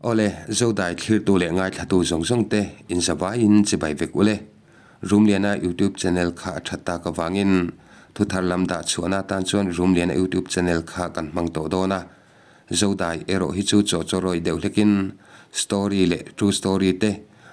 Awle, Zodai thlirtu leh ngaithlatu zawng zawng te in zavaiin chibai vek ule. Rumliana YouTube channel kha a that tak avangin thuthar lam dah chhuahna atan chuan Rumliana YouTube channel kha kan hmang tawh dawn a. Zodai erawh hi chu chaw chaw rawih deuh hlekin story leh true story te,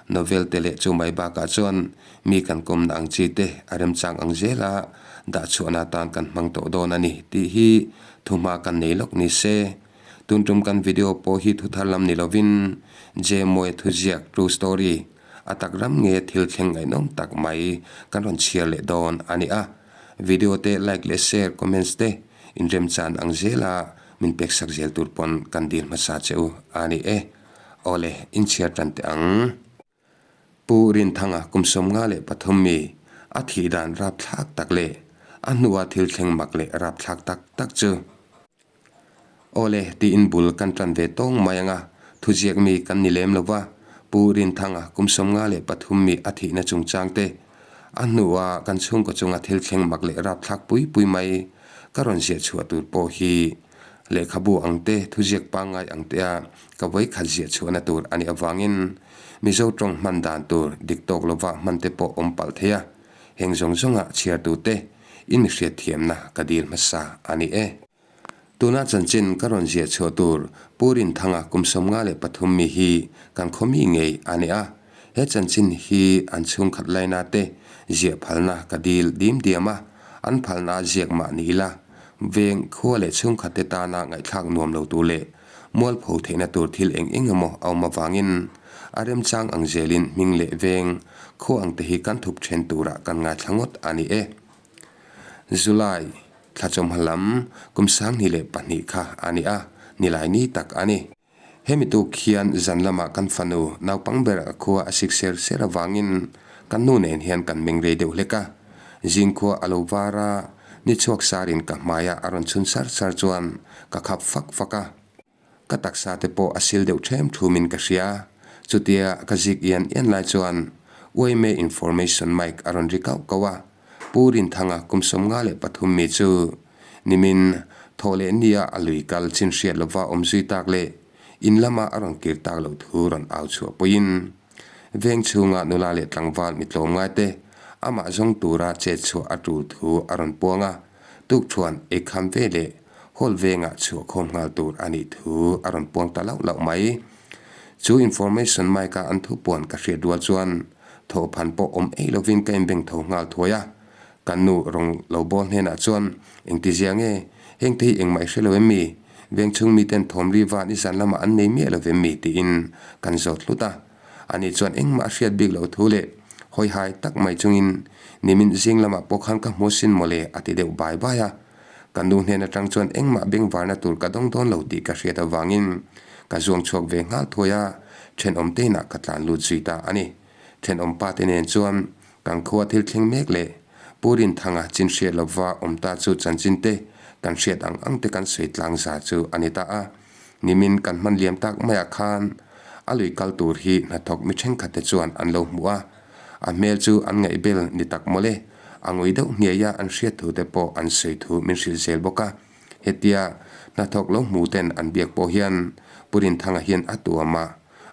novel te leh chu mai bakah chuan mi kan kawmna ang chi te a remchang ang zela dah chhuahna atan kan hmang tawh dawn a ni tih hi thuhma kan nei lawk ni se. Tun tum kan video pawh hi thuthar lam ni lovin Jemawia thuziak true story a tak ram nge thil thleng ngaihnawm tak mai kan rawn chhiar leh dawn a ni a. Video te like leh share comments te inremchan ang zela Min pek sak zel tur pawn kan dil hmasa che u a ni e. Awle, inchhiar tan teh ang. Pu Rinthanga kum 53 mi a thih dan rapthlak tak leh a hnua thil thleng mak leh rapthlak tak tak chu. Awle, tiin bul kan tan ve tawng mai ang a, thuziak mi kan ni lem lo va, Pu Rinthanga kum 53 mi a thihna chungchang te, A hnua kan chhungkaw chunga thil thleng mak leh rapthlak pui pui mai ka rawn ziah chhuah tur pawh hi lehkhabu ang te, thuziak pangngai ang tea ka vawikhat ziah chhuahna tur a nih avangin Mizo tawng hman dan tur dik tawk lova hman te pawh awm palh thei a, heng zawng zawnga chhiartute in mi hriatthiamna ka dil hmasa a ni e. Tuna chanchin ka rawn ziah chhuah tur Pu Rinthanga kum 53 mi hi kan khaw mi ngei a ni a. He chanchin hi an chhungkhat laina te ziah phalna ka dil dim diam a, an phalna ziak mah ni ila veng khua leh chhungkhat te tana ngaihthlak nuam lo tur leh mualpho theihna tur thil eng eng emaw a awm avangin a remchang ang zelin hming leh veng khua ang te hi kan thup then turah kan ngaithla ngawt a ni e. July thla chawmha lam kum 2002 kha a ni a, nilai ni tak a ni. Hemi tuk hian zan lamah kan fanu naupang ber a khua a sik ser ser avangin kan nu nen hian kan meng rei deuh hlek a. Zingkhua a lo var a, ni chhuak sarin ka hmaia a rawn chhun sar sar chuan ka khap fak fak a. Ka taksa te pawh a sil deuh ṭhem ṭhumin ka hria. Chutia ka zik ian ian lai chuan Uaime information mic a rawn ri kauh kauh a. Pu Rinthanga kum 53 mi chu nimin thawh leh nia a lui kal chin hriat lova awm zui tak leh in lama a rawn kir tak loh thu rawn au chhuah pawhin veng chhunga nula leh tlangval mi tlawmngai te amah zawng tura chet chhuah a tul thu a rawn puang a. Tukṭhuan eikham ve leh hall vengah chhuah khawm nghal tur a nih thu a rawn puang ta lauh lauh mai. Chu information mic-a an thu puan ka hriat rual chuan thawhphan pawh awm ei lovin ka inbeng tho nghal thuai a. Kan nu rawng lo bawl hnenah chuan, Engtizia nge? Hengte hi engmah i hre lo em mi? Veng chhung miten thawm ri van i zan lamah an nei miah lo em mi? tiin kan zawt hlut a. Ani chuan engmah a hriat bik loh thu leh hawihai tak mai chungin nimin zing lamah pawh khan ka hmu sin mawle a ti deuh bai bai a. Ka nu hnen atang chuan engmah bengvarna tur ka dawng dawn lo tih ka hriat avangin ka zuang chhuak ve nghal thuai a, thenawm te inah ka tlan lut zui ta a ni. Thenawm pa te nen chuan kan khua thil thleng mek leh Pu Rinthanga chin hriat lova awm ta chu chanchin te kan hriat ang ang te kan sawi tlang za chu a ni ta a. Nimin kan hman liam tak maiah khan a lui kal tur hi hnathawk mi thenkhat te chuan an lo hmu a, a hmel chu an ngaihbel ni tak mawle, a ngui deuh hniai a an hriat thu te pawh an sawi thu min hrilh zel bawk a. Hetia hnathawk lo hmu ten an biak pawh hian Pu Rinthanga hian a tuam a,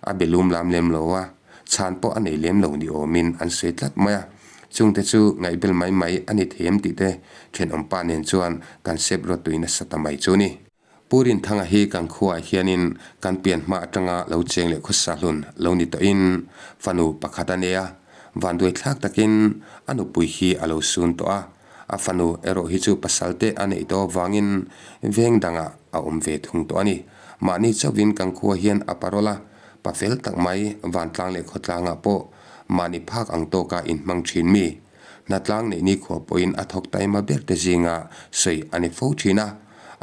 a be lum lam lem lo a, chhan pawh a nei lem lo ni awmin an sawi tlat mai a. Chungte chu ngaihbel mai mai a ni thei em tih te thenawmpa nen chuan kan sep rawtui nasa ta mai chu ni. Pu Rinthanga hi kan khuaah hianin kan pian hma atanga lo cheng leh khawsa hlun lo ni tawhin fanu pakhat a nei a, vanduai thlak takin a nupui hi a lo sun tawh a, a fanu erawh hi chu pasal te a neih tawh avangin veng dangah a awm ve thung tawh a ni. Mahni chauhin kan khua hian a parol a, pa fel tak mai vantlang leh khawtlangah pawh mahni phak ang tawka inhmang thin mi. Hnatlang neih nikhua pawhin a thawk taima ber te zinga sawi a ni fo thin a,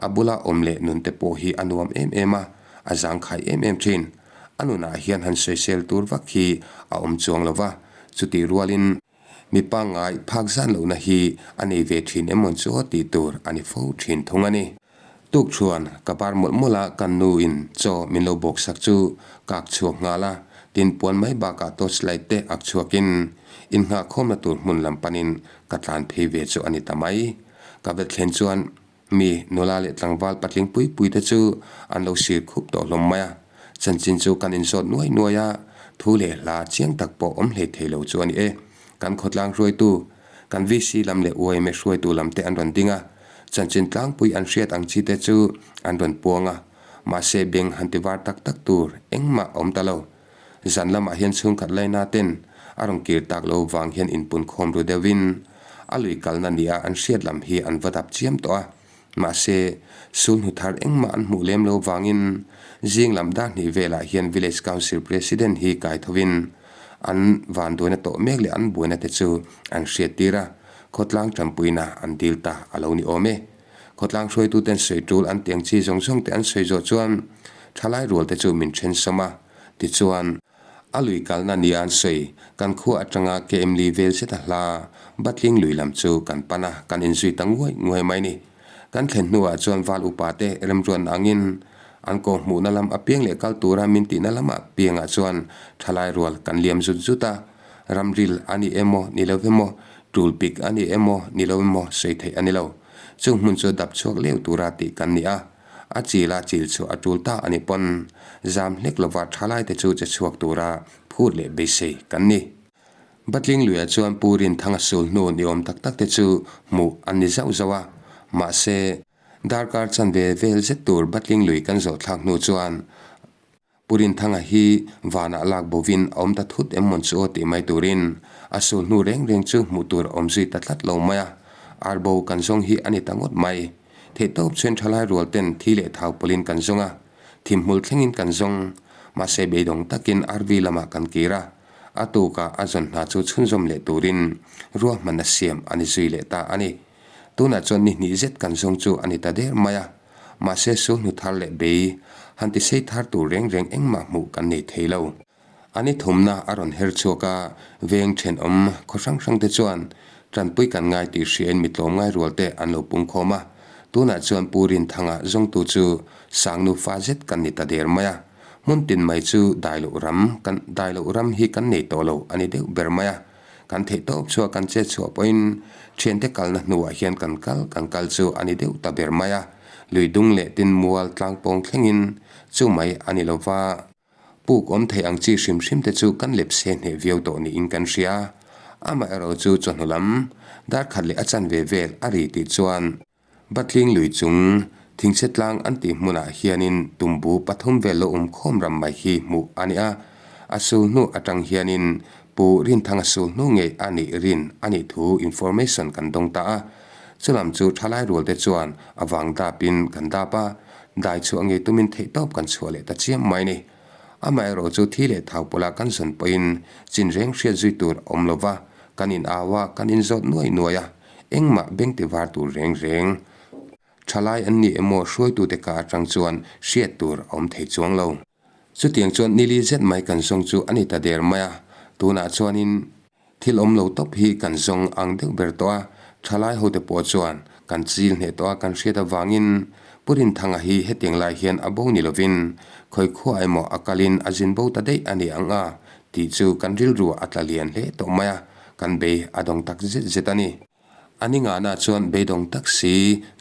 a bula awm leh nun te pawh hi a nuam em em a, a zangkhai em em thin. A nunah hian han sawisel tur vak hi a awm chuang lo va, chutih rualin mi pangngai phak zan lohna hi a nei ve thin em mawn chu tih tur a ni fo thin thung a ni. Tuk chuan ka bar mawlh mawlh a, kan nu in chaw min lo bawk sak chu ka ak chhuak nghal a, tin puan mai bakah torch light te ak chhuak in in nghah khawmna tur hmun lam pan in ka tlan phei ve chu a ni ta mai. Ka vet thlen chuan mi nula leh tlangval patling pui pui te chu an lo sir khup tawh hlawm mai a. Chanchin chu kan inzawt nuai nuai a, thu leh hla chiang tak pawh awm hlei thei lo chu a ni e. Kan khawtlang hruaitu, kan VC lam leh UIMA hruaitu lam te an rawn ding a, chanchin tlangpui an hriat ang chi te chu an rawn puang a, mahse beng han ti var tak tak tur engmah a awm ta lo. Zan lamah hian chhungkhat laina ten a rawn kir tak lo vang hian inpun khawm ru deuhin a lui kalna nia an hriat lam hi an va dap chiam tawh a. Mahse, sulhnu thar engmah an hmuh lem lo vangin zing lam dar hnih velah hian Village Council President hi kai thovin an vanduaina tawh mek leh an buaina te chu an hriat tir a, khawtlang tanpuina an dil ta a lo ni awm e. Khawtlang hruaituten sawi tul an tiang chi zawng zawng te an sawi zawh chuan thalai rual te chu min then sawm a, tichuan, A lui kalna nia an sawi, kan khua atanga KM li vel zet a hla, Batling lui lam chu kan pan a, kan inzui ta nguai nguai mai ni. Kan thlen hnuah chuan val upa te remruan angin an kaw hmuhna lam apiang leh kal tura min tihna lam apiangah chuan thalai rual kan liam zut zut a, ramril a ni emaw ni lo emaw, tul pik a ni emaw ni lo emaw sawi theih a ni lo. Chung hmun chu dap chhuak leu tura tih kan ni a. A chil a chil chhuah a tul ta a ni pawn zam hlek lova thalai te chu che chhuak tura phut leh beisei kan ni. Batling luiah chuan Pu Rinthanga sul hnu ni awm tak tak te chu hmuh an ni zauh zauh a, mahse darkar chanve vel zet tur Batling lui kan zawh thlak hnu chuan Pu Rinthanga hi vanah lak bovin a awm ta thut em mawn chu aw tih mai turin a sul hnu reng reng chu hmuh tur a awm zui ta tlat lo mai a, arbo kan zawng hi a ni ta ngawt mai. Theihtawp chuan thalai rual ten thi leh thau pawlhin kan zawng a, thimhmul thlengin kan zawng. Mahse beidawng takin RV lamah kan kir a, a tukah a zawn hna chu chhunzawm leh turin ruahmanna siam a ni zui leh ta a ni. Tunah chuan ni hnih zet kan zawng chu a ni ta der mai a, mahse sulhnu thar leh bei han ti sei thar tur reng reng engmah hmuh kan nei thei lo. A ni thumna a rawn her chhuak a, veng thenawm khaw hrang hrang te chuan tanpui kan ngai tih hriain mi tlawm ngai rual te an lo pung khawm a, tunah chuan Pu Rinthanga zawngtu chu Sangnu fa zet kan ni ta der mai a, hmun tin mai chu dai loh ram kan dai loh ram hi kan nei tawh lo a ni deuh ber mai a. Kan theih tawp chhuah kan chet chhuah pawhin thiante kalna hnuah hian kan kal kan kal chu a ni deuh ta ber mai a, lui dung leh tin mual tlang pawng thlengin chu mai a ni lova, puk awm thei ang chi hrim hrim te chu kan lep se hneh viau tawh niin kan hria. Amaherawh chu chawhnu lam dar khat leh a chanve vel a ri tih chuan Batling lui chung thingchhe tlang an tih hmunah hianin tumbu pathum vel lo awm khawm ram mai hi hmuh a ni a. A sul hnu atang hianin Pu Rinthanga sul hnu ngei a nih rin a nih thu information kan dawng ta a. Chulam chu thalai rual te chuan a vang dapin kan dap a, dai chhuah ngei tumin theihtawp kan chhuah leh ta chiam mai ni. Amaherawh chu thi leh thau pawlah kan zawn pawhin chin reng hriat zui tur a awm lova, kan in au a, kan inzawt nuai nuai a. Engmah beng ti var tur reng reng. Thalai an ni emaw hruaitute ka atang chuan hriat tur a awm thei chuang lo. Chutiang chuan nili zet mai kan zawng chu a ni ta der mai a, tunah chuanin thil awm lo tawp hi kan zawng ang deuh ber tawh a, thalai hote pawh chuan kan chil hneh tawh a kan hriat avangin Pu Rinthanga hi hetiang lai hian a bo ni lovin khawi khuaah emaw a kalin a zin bo ta daih a ni ang a tih chu kan rilruah a tla lian hle tawh mai a. Kan bei a dawng tak zet zet a ni. A ni ngahna chuan beidawng tak si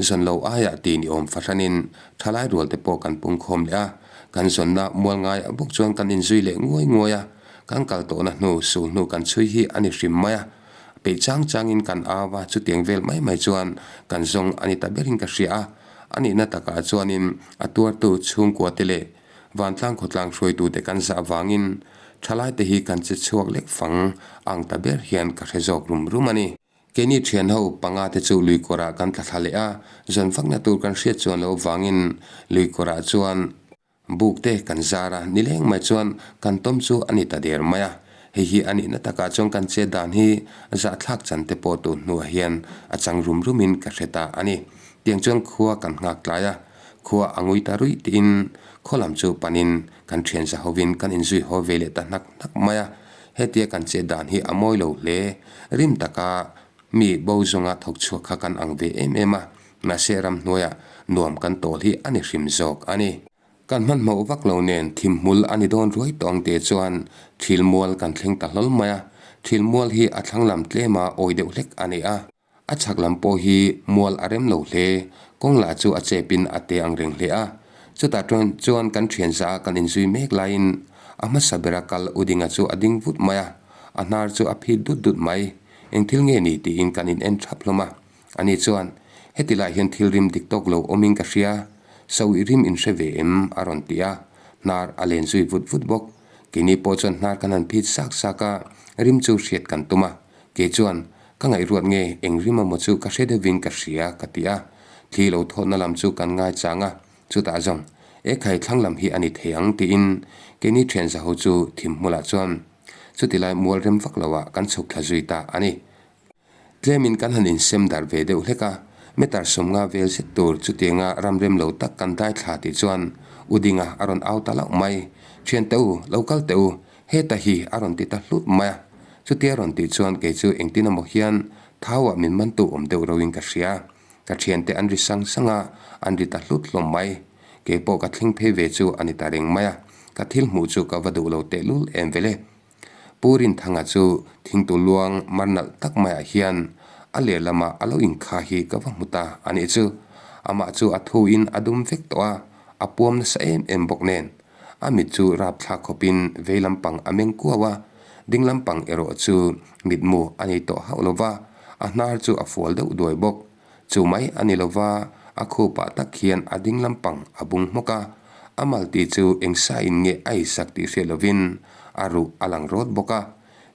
zawn lo aiah ti ni awm fahranin thalai rual te pawh kan pung khawm leh a. Kan zawnna mual ngai a bawk chuan kan inzui leh nguai nguai a. Kan kal tawhna hnu sul hnu kan chhui hi a ni hrim mai a. Peih chang changin kan au a, chutiang vel mai mai chuan kan zawng a ni ta berin ka hria a. A nihna takah chuanin a tuartu chhungkua te leh Vantlang khawtlang hruaitute kan zah vangin thalaite hi kan che chhuak lek fang ang ta ber hian ka hre zawk rum rum a ni. Keini thian ho panga te chu lui kawrah kan tla thla leh a, zawn fakna tur kan hriat chuan loh vangin lui kawrah chuan buk te kan zar a, nileng mai chuan kan tawm chu a ni ta der mai a. Hei hi a nihna takah chuan kan chet dan hi zahthlak chan te pawh tun hnuah hian a chang rum rumin ka hre ta a ni. Tiang chuan khua kan nghak tlai a. Khua a ngui ta ruih tiin khaw lam chu panin kan thian za hovin kan inzui haw ve leh ta hnak hnak mai a. Hetia kan chet dan hi a mawi lo hle. Rim taka mi bo zawnga thawk chhuak kha kan ang ve em em a, mahse ramhnuaiah nuam kan tawl hi a ni hrim zawk a ni. Kan hmanhmawh vak lo nen thimhmul a ni dawn ruai tawng te chuan thilmual kan thleng ta hlawl mai a. Thilmual hi a thlang lam tlema awi deuh hlek a ni a. A chhak lam pawh hi mual a rem lo hle, kawng lah chu a chepin a te ang reng hle a. Chutah chuan chuan kan thian zah a kan inzui mek laiin a hmasa bera kal U Dinga chu a ding vut mai a, a hnar chu a phit dut dut mai. Eng thil nge ni tiin kan in en thap hlawm a. Ani chuan, Heti lai hian thil rim dik tawk lo awmin ka hria, Sawi rim in hre ve em? a rawn ti a, hnar a len zui vut vut bawk. Keini pawh chuan hnar kan han phit sak sak a, rim chu hriat kan tum a. Kei chuan, Ka ngaihruat nge, eng rim amaw chu ka hre deuhin ka hria, ka ti a. Thli lo thawhna lam chu kan ngaichang a, chutah zawng, E khai thlang lam hi a ni thei ang, tiin keini thian zaho chu thim hmulah chuan chutilai mual rem vak loah kan chhuk thla zui ta a ni. Tlemin kan han insem darh ve deuh hlek a, meter sawmnga vel zet tur chutianga ram rem lo tak kan dai thla tih chuan U Dinga a rawn au ta lauh mai. Thian teh u, lo kal teh u, heta hi a rawn ti ta hlut mai a. Chutia rawn tih chuan kei chu engtin emaw hian thauah min mantu awm deuh roin ka hria. Ka thiante an ri sang sang a, an ri ta hlut hlawm mai. Kei pawh ka thleng phei ve chu a ni ta reng mai a, ka thil hmuh chu ka va duh lo tehlul em vele. Pu Rinthanga chu thingtu luang mar nalh tak maiah hian a leh lamah a lo inkha hi ka va hmu ta a nih chu. Amah chu a thuin a dum vek tawh a, a puam nasa em em bawk nen. A mit chu rapthlak khawpin vei lampang a meng kuau a, ding lampang erawh chu mitmu a nei tawh hauh lo va, a hnar chu a fual deuh duai bawk. Chu mai a ni lo va, a khupah tak hian a ding lampang a bung hmawk a, a malti chu eng sain nge a eisak tih hriat lovin a ruh a lang rawt bawk a.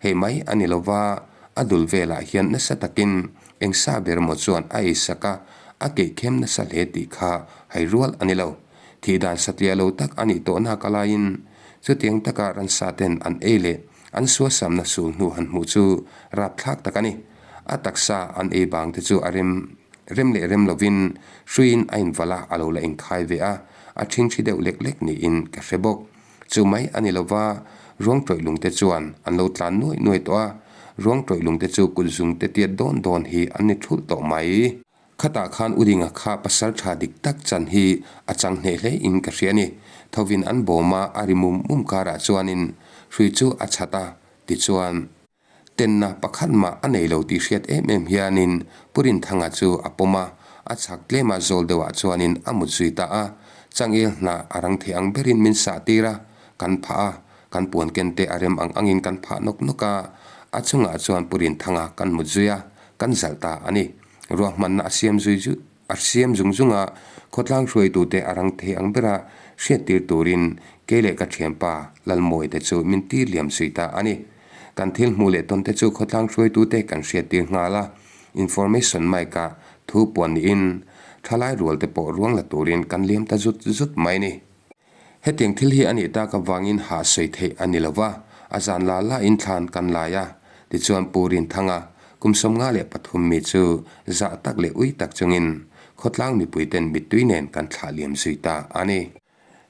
Hei mai a ni lo va, a dul velah hian nasa takin eng sa ber maw chuan a eisak a, a keihkhem nasa hle tih kha hai rual a ni lo. Thih dan satliah lo tak a nih tawh nak alaiin chutiang taka ransa ten an ei leh an suasamna sul hnu han hmuh chu rapthlak tak a ni. A taksa an ei bang te chu a rem rem leh rem lovin hruiin a invalh a, a lo la inkhai ve a, a ṭhingṭhi deuh lek lek niin ka hre bawk. Chu mai a ni lova, ruang tawih lung te chuan an lo tlan nuai nuai tawh a, ruang tawih lung te chu kut zung te tiat dawn dawn hi an ni thulh tawh mai. Khatah khan Udinga kha pasal tha dik tak chan hi a chang hneh hle in ka hria a ni. Thovin an bawm a, a ri mum mum karah chuanin hrui chu a chhat a, tichuan. Tenna pakhat mah a nei lo tih hriat em em hianin Pu Rinthanga chu a pawm a, a chhak tlema zawl deuhah chuanin a mut zui ta a. Changel hnah a rang thei ang berin min sah tir a, kan phah a, kan puan ken te a rem ang angin kan phah nawk nawk a, a chungah chuan Pu Rinthanga kan mut zui a, kan zalh ta a ni. Ruahmanna a siam zui zui a siam zung zung a, khawtlang hruaitute a rang thei ang bera hriattir turin kei leh ka thianpa Lalmawite chu min tir liam zui ta a ni. Kan thil hmuh leh tawnte chu khawtlang hruaitute kan hriattir nghal a, information mic-ah thu puan niin thalai rualte pawh ruang la turin kan liam ta zut zut mai a ni. Hetiang thil hi a nih tak avangin hah sawi theih a ni lo va, a zan la la in thlan kan lai a, tichuan Pu Rinthanga, kum 53 mi chu zah tak leh ui tak chungin khawtlang mipuiten mittui nen kan thlah liam zui ta a ni.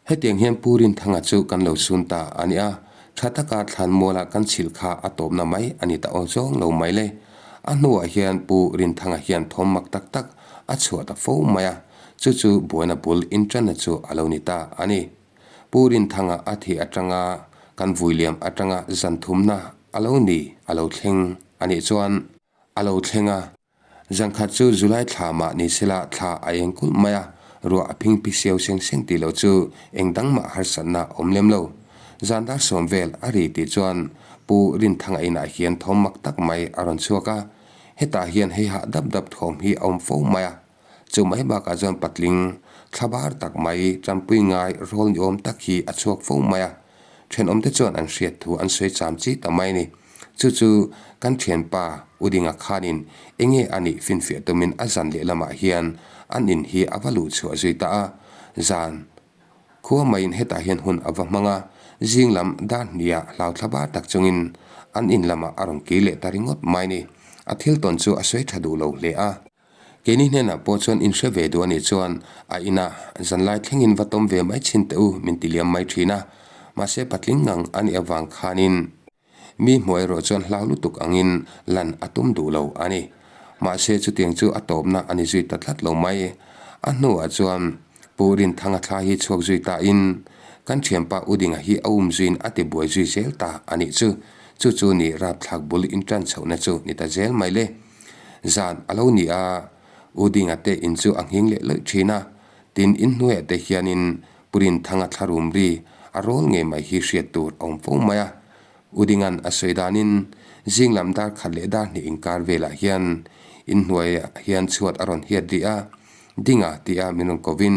Hetiang hian Pu Rinthanga chu kan lo sun ta a ni a, tha taka thlan muala kan chhilh kha a tawpna mai a ni ta aw zawng lo mai le. A hnuah hian Pu Rinthanga hian thawm mak tak tak a chhuah ta fo mai a, Chu chu buaina bul inṭanna chu a lo ni ta a ni. Pu Rinthanga a thih aṭanga kan vuiliam aṭanga zan thumna a lo ni a lo thleng a nih chuan a lo thleng a. Zan khat chu July thla mah ni sela thla a eng kulh mai a, ruah a phing phi siau seng seng tih loh chu eng dang mah harsatna a awm lem lo. Zan dar sawm vel a ri tih chuan Pu Rinthanga inah hian thawm mak tak mai a rawn chhuak a, hetah hian hei hah dap dap thawm hi a awm fo mai a. Chu mai bakah chuan patling thlabar tak mai tanpui ngai rawl ni awm tak hi a chhuak fo mai a, thenawmte chuan an hriat thu an sawi cham chi ta mai a ni. Chu chu kan thianpa Udinga khanin enge a nih finfiah tumin a zan lehlamah hian an in hi a va luh chhuah zui ta a, zan khua maiin hetah hian hun a va hmang a, zing lam dar hniah hlau thlabar tak chungin an in lamah a rawn kir leh ta ringawt mai a ni. A thil tawn chu a sawi tha duh lo hle a. Keini hnenah pawh chuan in hre ve duh a nih chuan a inah zanlai thlengin va tawm ve mai chhin teh u min ti liam mai thin a. Mahse patling ngang a nih avang khanin mi hmuh erawh chuan hlau lutuk angin lan a tum duh lo a ni. Mahse chutiang chu a tawpna a ni zui ta tlat lo mai. A hnuah chuan Pu Rinthanga thla hi chhuak zui tain kan thianpa Udinga hi a um zuiin a ti buai zui zel ta a nih chu. Chu chu ni rapthlak bul intan chhohna chu ni ta zel mai le. Zan a lo ni a, U Dinga te in chu a nghing leh lawih thin a, tin inhnuaiah te hianin Purinthanga thlarum ri a rawl ngei mai hi hriat tur a awm fo mai a. Udinga'n a sawi danin zing lam dar khat leh dar hnih inkar velah hian inhnuaiah hian chhuat a rawn hiat rih a, Dinga tia min rawn kovin,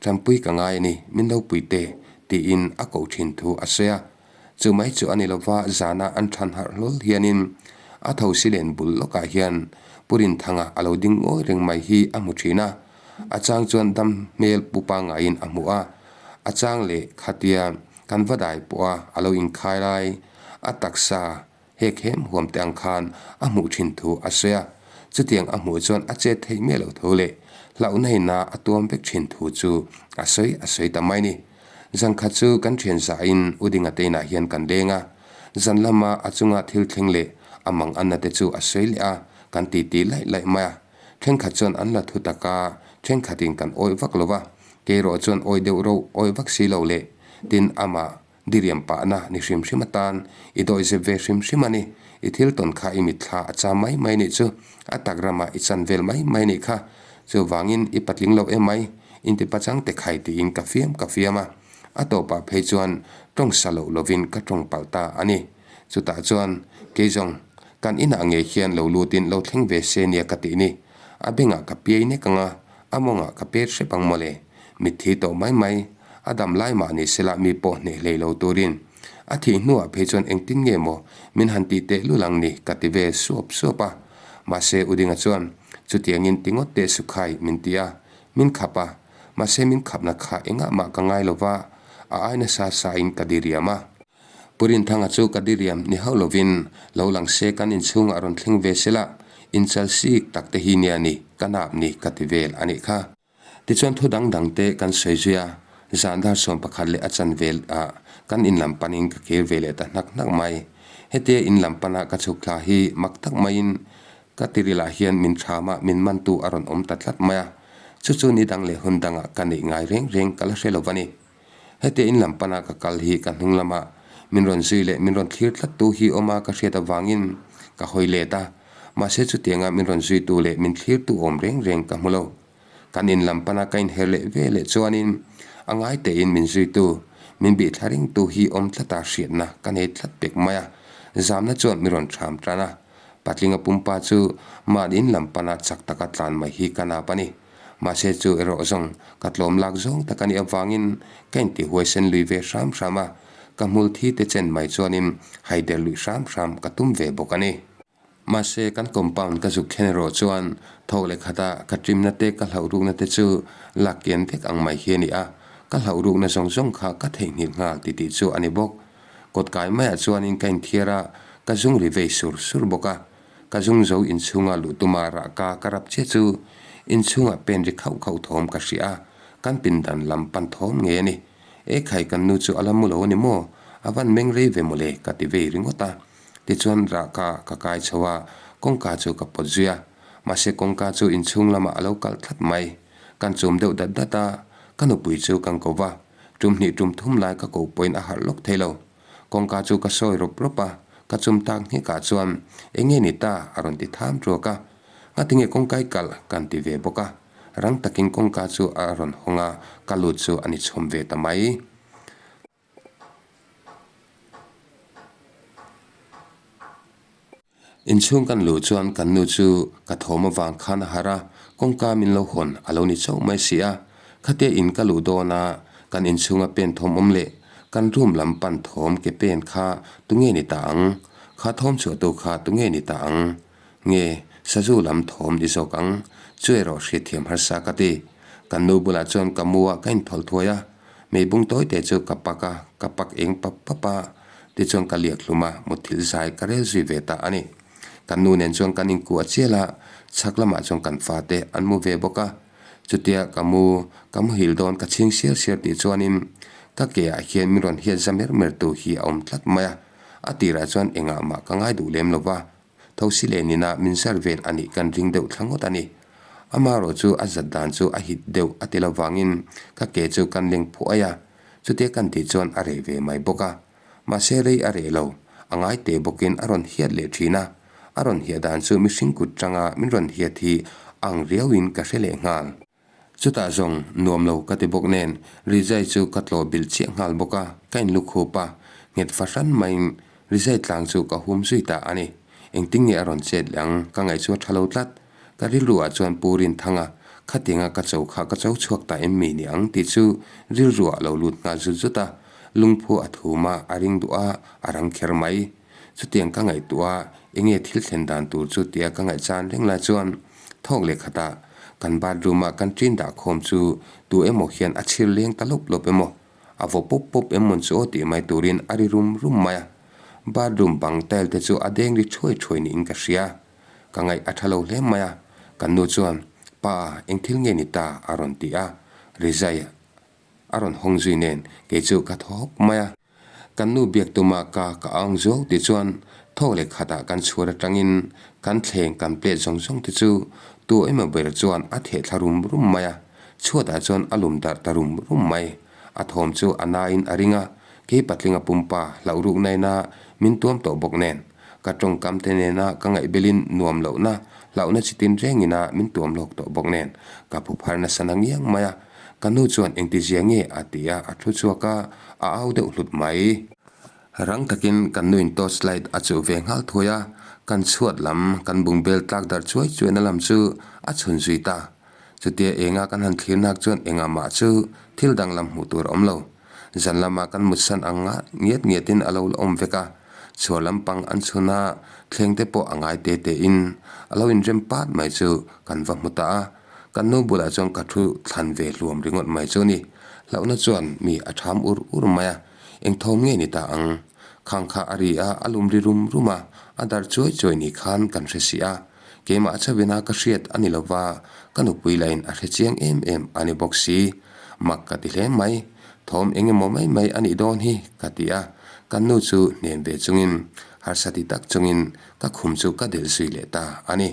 Tanpui ka ngai a ni, min lo pui teh, tiin a koh thin thu a sawi a. Chu mai chu a ni lova zana an than harh hlawl hianin a tho si len bul lawkah hian Pu Rinthanga a lo ding ngawi reng mai hi a hmu thin a. A chang chuan dam hmel pu pangaiin a hmu a, a chang leh khatia kan va dai pawha a lo inkhai lai a taksa hek hem huam te ang khan a hmuh thin thu a sawi a. Chutiang a hmuh chuan a chet theih miah loh tho leh hlauhna ina a tuam vek thin thu chu a sawi a sawi ta mai ni. Zan khat chu kan thian zahin U Dinga te inah hian kan leng a, zan lama a chunga thil thleng leh a mang anna te chu a sawi leh a, kan titi laih laih mai a. Thenkhat chuan an la thu tak a, thenkhatin kan awih vak lo va, keirawh chuan awih deuh ro awih vak si lo leh tin amah diriam pahna ni hrim hrim atan i dawihzep ve hrim hrim a ni. I thil tawn kha i mitthla a cham mai mai nih chu, a tak ramah i chan vel mai mai nih kha. Chuvangin i patling lo em mai, inti pachang te khai tiin ka fiam ka fiam a. A tawpah phei chuan tawng sa loh lovin ka tawng palh ta a ni. Chutah chuan kei zawng kan inah ngei hian lo lutin lo thleng ve se nia ka tih ni. A bengah ka piai nek ang a, a mawngah ka pet hrep ang mawle. Mitthi tawh mai mai, a dam lai mah ni sela mi pawh hneh hlei lo turin. A thih hnuah phei chuan engtin nge maw min han tih teh lul ang ni ka ti ve suap suap a. Mahse Udinga chuan chutiangin ti ngawt teh Sukhai min ti a, min khap a. Mahse min khapna kha engah mah ka ngai lo va, a ai nasa sain ka diriam a. Pu Rinthanga chu ka diriam ni hauh lovin lo lang se kan inchhungah rawn thleng ve sela, inchal sik tak te hi nia ni ka nap ni ka ti vel a nih kha. Tichuan thu dang dang te kan sawi zui a, zan dar 11 leh a chan vel ah kan in lam panin ka kir ve leh ta hnak hnak mai. Hetia in lam pana ka chhuk thla hi mak tak maiin ka tirilah hian min thama min mantu a rawn awm ta tlat mai a, chu chu ni dang leh hun dangah ka neih ngai reng reng ka la hre lo va ni. Hetia in lam pana ka kal hi ka hnung lama min rawn zui leh min rawn thlir tlattu hi awma ka hriat avangin ka hawi let a, mahse chutianga min rawn zuitu leh min thlirtu awm reng reng ka hmu lo. Kan in lam pana ka inher leh ve leh chuanin a ngai tein min zuitu, min bih thla ringtu hi awm tlata hriatna ka nei tlat pek mai a, zamna chuan min rawn ṭham tan a. Patlinga pumpa chu mahni in lam pana chak taka tlan mai hi ka nap a ni. Mahse chu erawh zawng ka tlawm lak zawng tak a nih avangin ka intihuaisen lui ve hram hram a, ka hmul thi te chen mai chuanin haider luih hram hram ka tum ve bawk a ni. Mahse kan compound ka zuk thlen erawh chuan thawk leh khata ka ṭimna te ka hlauh rukna te chu lak kian vek ang mai hi a ni a, ka hlauh rukna zawng zawng kha ka theihnghilh nghal ti tih chu a ni bawk. Kawtkai maiah chuanin ka inthiar a, ka zung ri vei sur sur bawk a. Ka zung zo inchhunga luh tuma rah ka ka rap chiah chu inchhungah pen ri khauh khauh thawm ka hria a, kan pindan lam pan thawm ngei a ni. E khai kan nu chu a la mu lo a ni maw? A van meng rei ve mawle ka ti vei ringawt a. Tichuan rah ka ka kai chho a, kawngka chu ka pawt zui a. Mahse kawngka chu inchhung lamah a lo kalh tlat mai. Kan chum deuh dat dat a, ka nupui chu kan ko va. Tum hnih tum thum lai ka ko pawhin a harh lawk thei lo. Kawngka chu ka sawi rawp rawp a, ka chum tak nghekah chuan eng nge ni ta a rawn ti tham ṭuak a. Ngatinge kawngka i kalh kan ti ve bawk a, rang takin kawngka chu a rawn hawng a, ka lut chu a ni chhawm ve ta mai. Inchhung kan luh chuan kan nu chu ka thawm avang khan a harh a, kawngka min lo hawn a lo ni chauh mai si a. Khatia in ka luh dawn a, kan inchhunga pen thawm awm leh kan room lam pan thawm ke pen kha tunge ni ta ang? Kha thawm chhuahtu kha tunge ni ta ang? Nge sazu lam thawm ni zawk ang? Chu erawh hriatthiam harsa ka ti. Kan nu bulah chuan ka mu a ka inthawlh thuai a, meibung tawi te chu ka pak a, ka pak eng pap pap a. Tichuan ka liak hlum a, mutthilh zai ka rel zui ve ta a ni. Kan nu nen chuan kan inkuah chial a, chhak lamah chuan kan fate an mu ve bawk a. Chutia ka mu, ka muhil dawn ka chhing siar siar tih chuanin ka ke ah hian min rawn hiat za mer mer tu hi a awm tlat mai a. A tirah chuan engah mah ka ngai duh lem lo va, thosi leh nina min zar vel a nih kan ring deuh thla ngawt a ni. Amaherawh chu a zat dan chu a hit deuh a ti lovangin ka ke chu kan leng phuai a. Chutia kan tih chuan a reh ve mai bawk a. Mahse rei a reh lo, a ngai teh bawkin a rawn hiat leh thin a. A rawn hiah dan chu mihring kut tanga min rawn hiat hi ang riauin ka hre leh nghal. Chutah zawng nuam lo ka ti bawk nen rizai chu ka tlawh bilh chiah nghal bawk a, ka inlukhup a, nghet fahran maiin rizai tlang chu ka hum zui ta a ni. Engtin nge a rawn chet leh ang ka ngaih chu a tha lo tlat. Ka rilru ah chuan Pu Rinthanga khatianga ka cho kha ka cho chhuak ta em mi ni ang tih chu rilru ah lo lut nghal zut zut a, lungphu a thum a, a ring duh a, a rang kher mai. Chutiang ka ngaihtuah a, enge thil thlen dan tur chu tia ka ngaihchan reng lai chuan thawk leh khatah kan bathroom ah kan ṭin dah khawm chu tu emaw hian a chhir leng ta lawp lawp emaw, a vaw pawp pawp em mawn chu aw tih mai turin a ri rum rum mai a. Bathroom bang tile te chu a deng ri thuai thuai niin ka hria. Ka ngaih a tha lo hle mai a, kan nu chuan, Pa, eng thil nge ni ta? a rawn ti a, Rizai a rawn hawng zui nen kei chu ka thaw hawk mai a. Kan nu biak tuma ka ka aung zuau tih chuan thawk leh khatah kan chhuar atangin kan thleng kan plate zawng zawng te chu tu emaw ber chuan a theh thla rum rum mai a, chhuatah chuan a lum darh ta rum rum mai. A thawm chu a nain a ring a, kei patlinga pumpa hlauh ruk naina min tuam tawh bawk nen. Ka tawngkam te nena ka ngaihbelin nuam lohna, hlauhna chi tin rengina min tuam lawk tawh bawk nen ka phu phar nasa na ngiang mai a. Ka nu chuan engtizia nge a ti a, a thu chhuak a, a au deuh hlut mai. Rang takin kan nuin torch light a chuh ve nghal thuai a, kan chhuat lam kan bungbel tlak darh chuai chuaina lam chu a chhun zui ta. Chutia enga kan han thlir nak chuan engah mah chu thil danglam hmuh tur a awm lo. Zan lama kan mutsan ang nga ngiat ngiatin a lo la awm vek a, chhuar lampang an chhun a, thleng te pawh a ngai te te in a lo inrem pat mai chu kan va hmu ta a, kan nu bulah chuan ka thu thlan ve hluam ringawt mai chu a ni. Hlauhna chuan mi a tham ur ur mai a, eng thawm nge ni ta ang? Khang kha a ri a, a lum ri rum rum a, a dar chuai chuai ni khan kan hre si a, keimah chauhin a ka hriat a ni lova, ka nupui lahin a hre chiang em em a ni bawk si. Mak ka ti hle mai, thawm eng emaw mai mai a nih dawn hi ka ti a, kan nu chu hnem ve chungin harsa ti tak chungin ka khum chu ka delh zui leh ta a ni.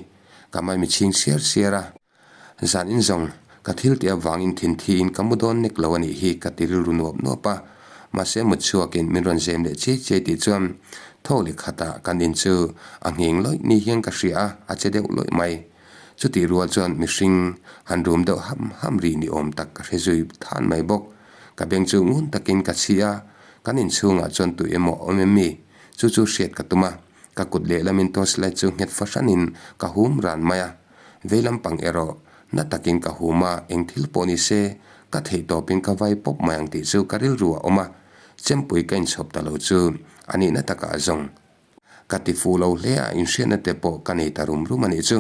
Ka maimi chhing siar siar a, zan in zawng ka thil tih avangin thinthi in ka mu dawn nek lo a nih hi ka ti rilru nuap nuap a, mahse mut chhuakin min rawn zem leh chiai chiai tih chuan thawk leh khatah kan in chu a ngheng lawih ni hian ka hria a, a che deuh lawih mai. Chutih rual chuan mihring han rum deuh ham ham ri ni awm tak ka hre zui than mai bawk. Ka beng chu ngun takin ka chhi a, kan inchhungah chuan tui emaw awm em mi? Chu chu hriat ka tum a, ka kut lehlamin torch light chu nghet fahranin ka hum ran mai a. Vei lampang erawh na takin ka hum a, eng thil pawh ni se ka theih tawpin ka vai pawp mai ang tih chu ka rilru a awm a, chempui ka inchhawp ta lo chu a nihna takah zawng. Ka ti fuh lo hle a, inhriatna te pawh ka nei ta rum rum a nih chu.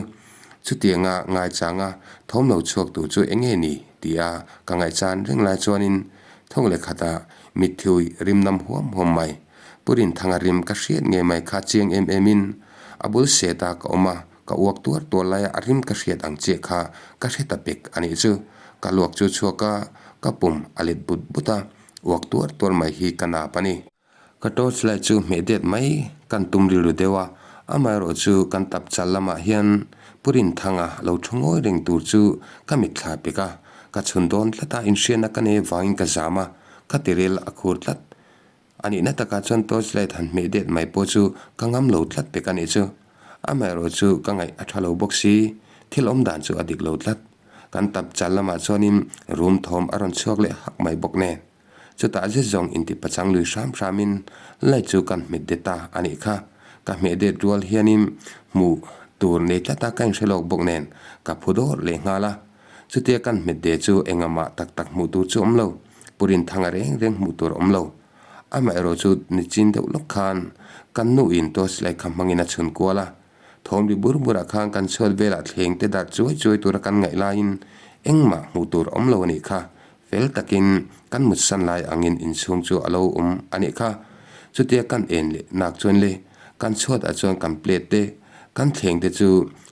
Chutianga ngaichanga thawm lo chhuak tur chu eng nge ni? tia ka ngaihchan reng lai chuanin thawk leh khatah mitthiui rim nam huam huam mai. Pu Rinthanga rim ka hriat ngei mai kha chiang em em in a bul set a ka awm a, ka uak tuar tuar laia a rim ka hriat ang chiah kha ka hre ta pek a nih chu. Ka luak chu chhuak a, ka pum a let but but a, uak tuar tuar mai hi ka nap a ni. Ka torch light chu hmeh det mai kan tum rilru deuh a, amaherawh chu kan tap chal lamah hian Pu Rinthanga lo thu ngawi reng tur chu ka mitthla pek a, ka chhun dawn tlat a, inhriatna ka nei vangin ka zam a, ka tiril a khur tlat. A nihna takah chuan torch light han hmeh det mai pawh chu ka ngam lo tlat pek a nih chu. Amaherawh chu ka ngaih a tha lo bawk si, thil awm dan chu a dik lo tlat. Kan tap chal lamah chuanin room thawm a rawn chhuak leh hak mai bawk nen. Chutah zet zawng inti pachang lui hram hramin light chu kan hmet det ta a nih kha. Ka hmeh det rual hianin hmuh tur nei tlata ka inhre lawk bawk nen ka phu dawr leh nghal a. Chutia kan hmet de chu engahmah tak tak hmuh tur chu awm lo, Pu Rinthanga reng reng hmuh tur awm lo. Amaherawh chu nichin deuh lawk khan kan nuin torch light kha hmangin a chhun kual a. Thawm ri bur burah khan kan chhuat velah thleng te darh chuai chuai tura kan ngaih laiin engmah hmuh tur awm lo a nih kha. Fel takin kan mutsan lai angin inchhung chu a lo awm a nih kha. Chutia kan en leh nak chuan le kan chhuatah chuan kan plate te, kan thleng te chu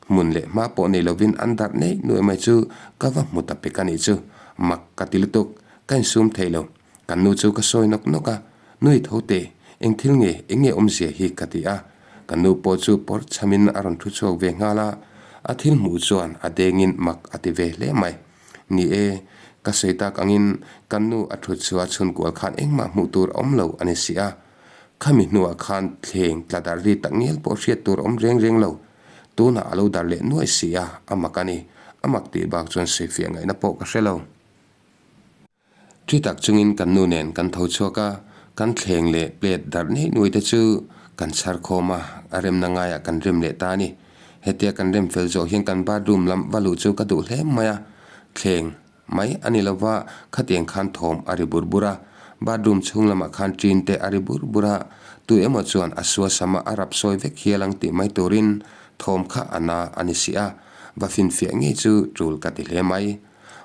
hmun leh hma pawh nei lovin an darh neih nuai mai chu ka va hmu ta pek a nih chu. Mak ka ti lutuk, ka insum thei lo. Kan nu chu ka sawi nawk nawk a, Nui tho teh, eng thil nge, eng nge awmzia hi ka ti a. Ka nu pawh chu pawr chhamin a rawn thu chhuak ve nghal a, a thil hmuh chuan a dengin mak a ti ve hle mai. Ni e, ka sawi tak angin kan nu a thut chhuah chhun kual khan engmah hmuh tur a awm lo a ni si a. Khami hnuah khan thleng tla dar ri tak ngial pawh hriat tur a awm reng reng lo. Tunah a lo dar leh nuai si a, a mak a ni. A mak tih bak chuan sawifiah ngaihna pawh ka hre lo. Thi tak chungin kan nu nen kan tho chhuak a, kan thleng leh plate darh nei nuai te chu kan chhar khawm a, a remna ngaiah kan rem leh ta a ni. Hetia kan rem fel zawh hian kan bathroom lam va luh chu ka duh hle mai a, thleng mai a ni lova khatiang khan thawm a ri bur bur a, bathroom chhung lamah khan ṭin te a ri bur bur a, tu emaw chuan a suasam a, a rap sawi vek hial ang tih mai turin thawm kha a na a ni si a, va finfiah ngei chu ṭul ka ti hle mai.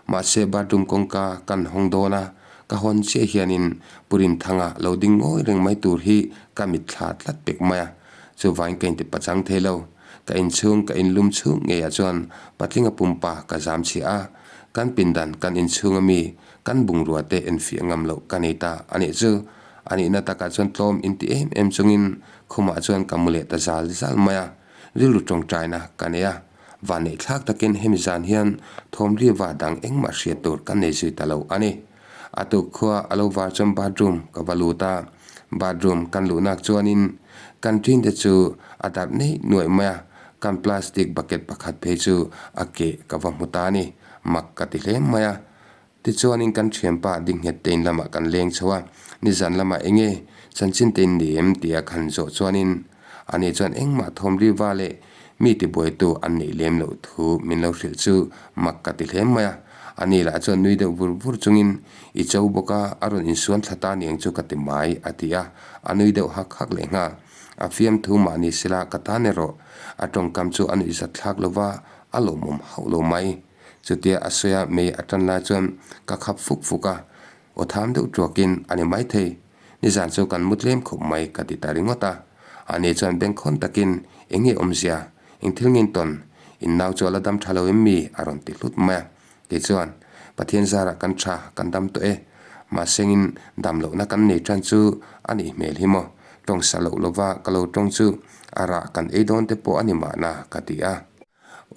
Mahse bathroom kawngka kan hawng dawn a, ka hawn chiah hianin Pu Rinthanga lo ding ngawi reng mai tur hi ka mitthla tlat pek mai a, chuvangin ka inti pachang thei lo. Ka inchhung ka inlum chhung ngeiah chuan patlinga pumpa ka zam chhiah a, kan pindan kan inchhung ami kan bungrua te enfiah ngam loh ka nei ta a nih chu. A nihna takah chuan tlawm inti em em chungin khumah chuan ka mu leh ta zal zal mai a, rilru tawngtaina ka nei a. Vanneih thlak takin hemi zan hian thawmriva dang engmah hriat tur kan nei zui ta lo a ni. A tuk khua a lo var chuan bathroom ka va lut a, bathroom kan luhnak chuanin kan ṭin te chu a darh neih nuaih mai a, kan plastic bucket pakhat phei chu a keh ka va hmu ta a ni, mak ka ti hle mai a. Tichuanin kan thianpa dingnghet te in lamah kan leng chho a, nizan lamah eng nge chanchin te in ni em tia khan zawh chuanin ani chuan engmah thawm riva leh mi tibuaitu an neih lem loh thu min lo hrilh chu mak ka ti hle mai a, ani lah chuan nui deuh vur vur chungin i cho bawk a, a rawn insuan thla ta niang chu ka ti mai a ti a, a nui deuh hak hak leh nghal. A fiamthu mahni sila ka tan erawh a tawngkam chu a nuihzat thlak lova a lawmawm hauh lo mai. Chutia a sawi a, mei a tan lai chuan ka khap fuk fuk a, aw tham deuh tuakin a ni maithei. Nizan chu kan mu tlem khawp mai ka ti ta ringawt a. Ani chuan bengkhawn takin eng nge awmzia, eng thil nge tawn, in nau chu a la dam tha lo em mi? a rawn ti hlut mai a. Kei chuan, Pathian zarah kan tha, kan dam tawh e. Mahsengin dam lohna kan nei tan chu a nih hmel hi maw? Tawng sa loh lova ka lo tawng chu a rah kan ei dawn te pawh a ni mahna ka ti a.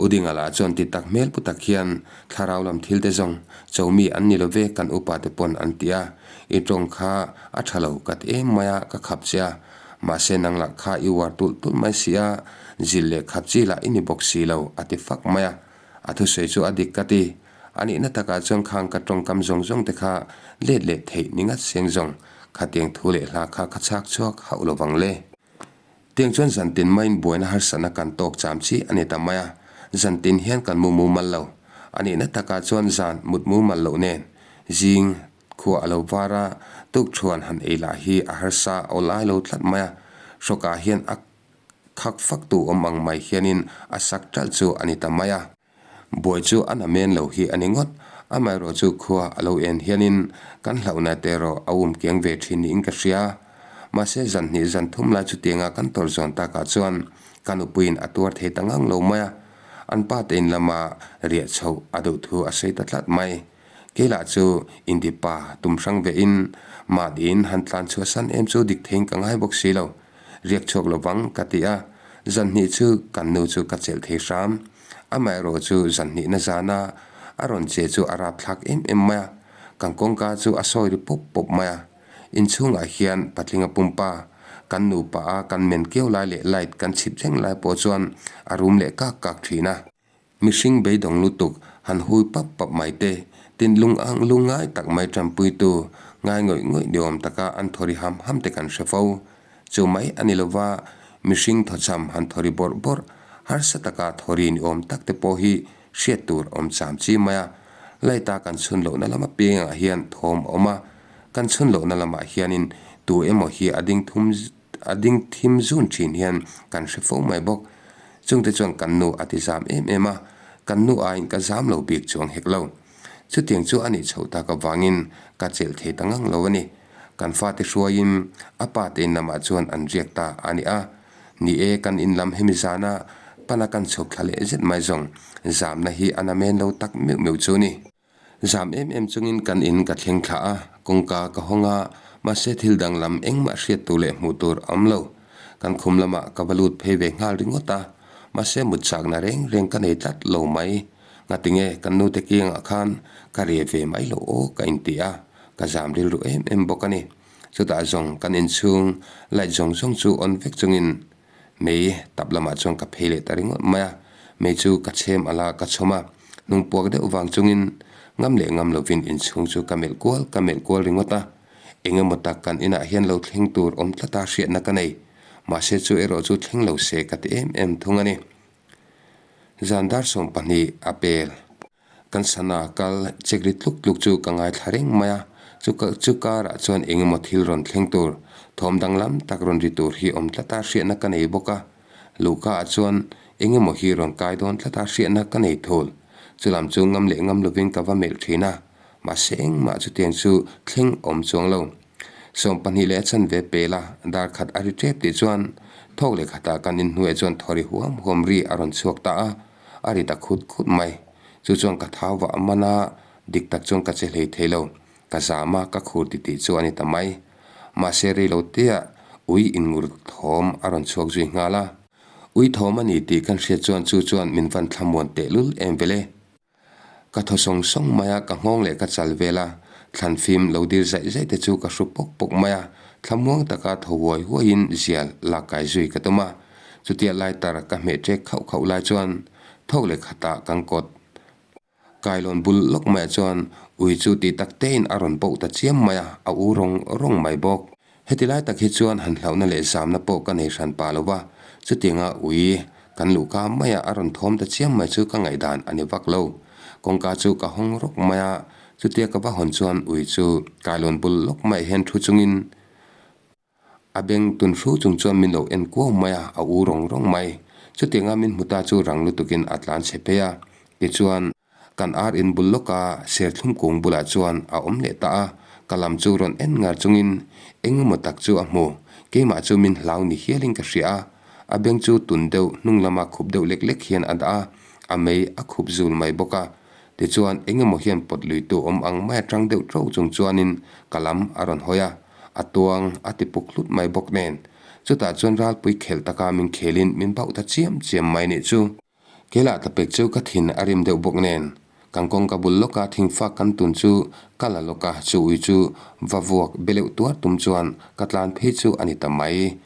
U Dinga lah chuan ti tak hmel pu tak hian thlarau lam thil te zawng cho mi an ni lo ve kan upa te pawn an ti a, i tawng kha a tha lo ka ti em mai a ka khap che a, mahse nang lah kha i uar tulh tulh mai si a, zil leh khap chi lah i ni bawk si lo a ti fak mai a, a thusawi chu a dik ka ti, a nihna takah chuan khang ka tawngkam zawng zawng te kha let leh theih ni ngat seng zawng khatiang thu leh hla kha ka chhak chhuak hauh lo vang le. Tiang chuan zantin maiin buaina harsatna kan tawk cham chi a ni ta mai a, zantin hian kan mu mumal lo. A nihna takah chuan zan mut mumal loh nen zing khua a lo var a, tukthuan han ei lah hi a harsa aw lai lo tlat mai a, hrawkah hian a khak fak tu awm ang mai hianin a sak ṭalh chu a ni ta mai a. Buai chu a na men lo hi a ni ngawt. Amaherawh chu khua a lo en hianin kan hlauhna te erawh a um kiang ve thin niin ka hria. Mahse zan hnih zan thum lai chutianga kan tawr zawn takah chuan ka nupuiin a tuar thei ta ngang lo mai a, an pa te in lama riah chhoh a duh thu a sawi ta tlat mai. Kei lah chu inti pa tum hrang vein mahniin han tlan chhuahsan em chu dik theiin ka ngai bawk si lo. Riak chhuak lo vang ka ti a, zan hnih chu kan nu chu ka chelh thei hram. Amaherawh chu zan hnihna zana a rawn che chu a rap thlak em em mai a, kan kawngka chu a sawi ri pawp pawp mai a. Inchhungah hian patlinga pumpa, kan nupa a kan men kiau lai leh light kan chhip reng lai pawh chuan a rum leh kak kak thin a. Mihring beidawng lutuk han hui pap pap mai te, tin lung ang lung ngai tak mai tanpuitu ngai ngawih ngawih ni awm taka an thawri ham ham te kan hre fo. Chu mai a ni lova, mihring thawchham han thawri bawrh bawrh, harsa taka thawri ni awm tak te pawh hi hriat tur awm cham chi mai a. Light-a kan chhun lohna lam apiangah hian thawm a awm a, kan chhun lohna lamah hianin tu emaw hi a ding thum a ding thim zun thin hian kan hre fo mai bawk. Chungte chuan kan nu a ti zam em em a, kan nu aiin ka zam lo bik chuang hek lo. Chutiang chu a nih chhoh tak avangin ka chelh thei ta ngang lo a ni. Kan fate hruaiin a pa te in lamah chuan an riak ta a ni a. Ni e, kan in lam hemi zana pana kan chhuk thla leh zet mai zawng zamna hi a na men lo tak meuh meuh chu a ni. Zam em em chungin kan in ka thleng thlah a, kawngka ka hawng a, mahse thil danglam engmah hriat tur leh hmuh tur a awm lo. Kan khum lamah ka va lut phei ve nghal ringawt a, mahse mut chakna reng reng ka nei tlat lo mai. Ngatinge kan nute kiangah khan ka re ve mai lo aw ka inti a, ka zam rilru em em bawk a ni. Chutah zawng kan inchhung light zawng zawng chu on vek chungin Mei tap lamah chuan ka phei leh ta ringawt mai a, mei chu ka chhem ala ka chhawm a. Hnung puak deuh vang chungin ngam leh ngam lovin inchhung chu ka melh kual ka melh kual ringawt a. Eng emaw tak kan inah hian lo thleng tur awm tlata hriatna ka nei. Mahse chu erawh chu thleng lo se ka ti em em thung a ni. Zan dar 20 a pel. Kan sana kal chek ri tluk tluk chu ka ngaithla reng mai a, chu chu karah chuan eng emaw thil rawn thleng tur, thawm danglam tak rawn ri tur hi awm tlata hriatna ka nei bawk a. Luhka ah chuan eng emaw hi rawn kai dawn tlata hriatna ka nei thul. Chulam chu ngam leh ngam lovin ka va melh thin a, mahse engmah chutiang chu thleng awm chuang lo. 20 leh a chanve pel a, dar khat a ri tep tih chuan thawk leh khatah kan inhnuaiah chuan thaw ri huam huam ri a rawn chhuak ta a, a ri ta khut khut mai. Chu chuan ka thau vah a man a, dik tak chuan ka che hlei thei lo. Ka zam a, ka khur ti tih chu a ni ta mai. Mahse rei lo tea ui inngur thawm a rawn chhuak zui nghal a. Ui thawm a ni tih kan hriat chuan chu chuan min van thlamuan tehlul em vele. Ka thaw sawng sawng mai a, ka nghawng leh ka chal vel a, thlan fim lo dir zaih zaih te chu ka hru pawk pawk mai a, thlamuang taka thaw huai huaiin zial lak kai zui ka tum a. Chutia lighter ka hmeh ṭek khauh khauh lai chuan thawk leh khatah kan kawt kailawn bul lawk maiah chuan ui chu tih tak tein a rawn boh ta chiam mai a, a u rawng rawng mai bawk. Heti lai tak hi chuan han hlauhna leh zamna pawh ka nei hran pah lo va, chutianga ui kan luhka maia a rawn thawm ta chiam mai chu ka ngaihdan a ni vak lo. Kawngka chu ka hawng rawk mai a, chutia ka va hawn chuan ui chu kailawn bul lawk maiah hian thu chungin a beng tun hru chung chuan min lo en kuau mai a, a u rawng rawng mai. Chutianga min hmu ta chu rang lutukin a tlan chhe phei a, tichuan, Kan ar in bul lawka serthlum kung bulah chuan a awm leh ta a, ka lam chu rawn en ngar chungin eng emaw tak chu a hmu. Keimah chu min hlau ni hialin ka hria a, a beng chu tun deuh hnung lama khup deuh lek lek hian a dah a, a mei a khup zul mai bawk a. Tichuan eng emaw hian pawt luitu awm ang mai atang deuh tro chung chuanin ka lam a rawn hawi a, a tuang a ti puk hlut mai bawk nen. Chutah chuan ralpui khelh taka min khelin min bauh ta chiam chiam mai nih chu. Kelah ta pek chu ka thin a rim deuh bawk nen, kan kawngka bul lawka thingfak kan tun chu ka la lawk a, chu ui chu va vuak be leuh tuar tum chuan ka tlan phei chu a ni ta mai.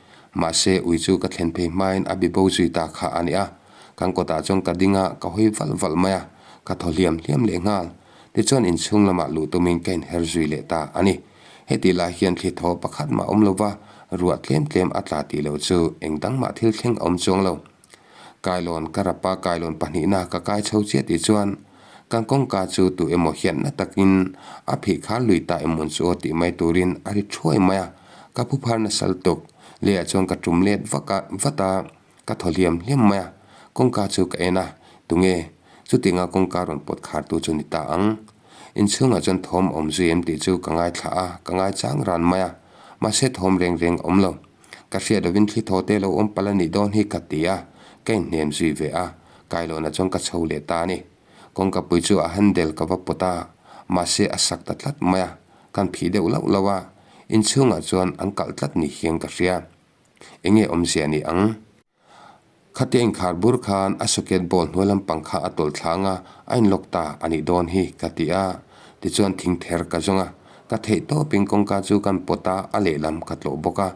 Mahse ui chu ka thlen phei hmain a bi bo zui ta kha a ni a, kan kawtah chuan ka ding a, ka hawi valh valh mai a, ka thaw hliam hliam leh nghal. Tichuan inchhung lamah luh tumin ka inher zui leh ta a ni. Heti lai hian thli thaw pakhat mah awm lova, ruah tlem tlem a tla tih loh chu eng dang mah thil thleng a awm chuang lo. Kailawn ka rap a, kailawn pahnihna ka kai chho chiah tih chuan kan kawngka chu tu emaw hianna takin a phih khar lui ta emawn chu aw tih mai turin a ri thuai mai a, ka phu phar nasal tuk. Leiah chuan ka tum let vak a, vat a, ka thaw hliam hliam mai a, kawngka chu ka en a, tunge chutianga kawngka rawn pawt khar tu chu ni ta ang. Inchhungah chuan thawm a awm zui em tih chu ka ngaithla a, ka ngaichang ran mai a, mahse thawm reng reng a awm lo. Ka hriat lovin thli thaw te lo awm palh a nih dawn hi ka ti a, ka inhnem zui ve a, kailawnah chuan ka chho leh ta a ni. Kawngkapui chu a handle ka va pawt a, mahse a sak ta tlat mai a, kan phih deuh lauh lauh a, inchhungah chuan an kalh tlat ni hian ka hria. Enge awmzia ni ang? Khatia inkhar bur khan a socket ball hnuai lampang kha a tawlh thlang a, a inlock ta a nih dawn hi ka ti a. Tichuan thing ther ka zawng a, ka theih tawpin kawngka chu kan pawt a, a lehlam ka tlawh bawk a.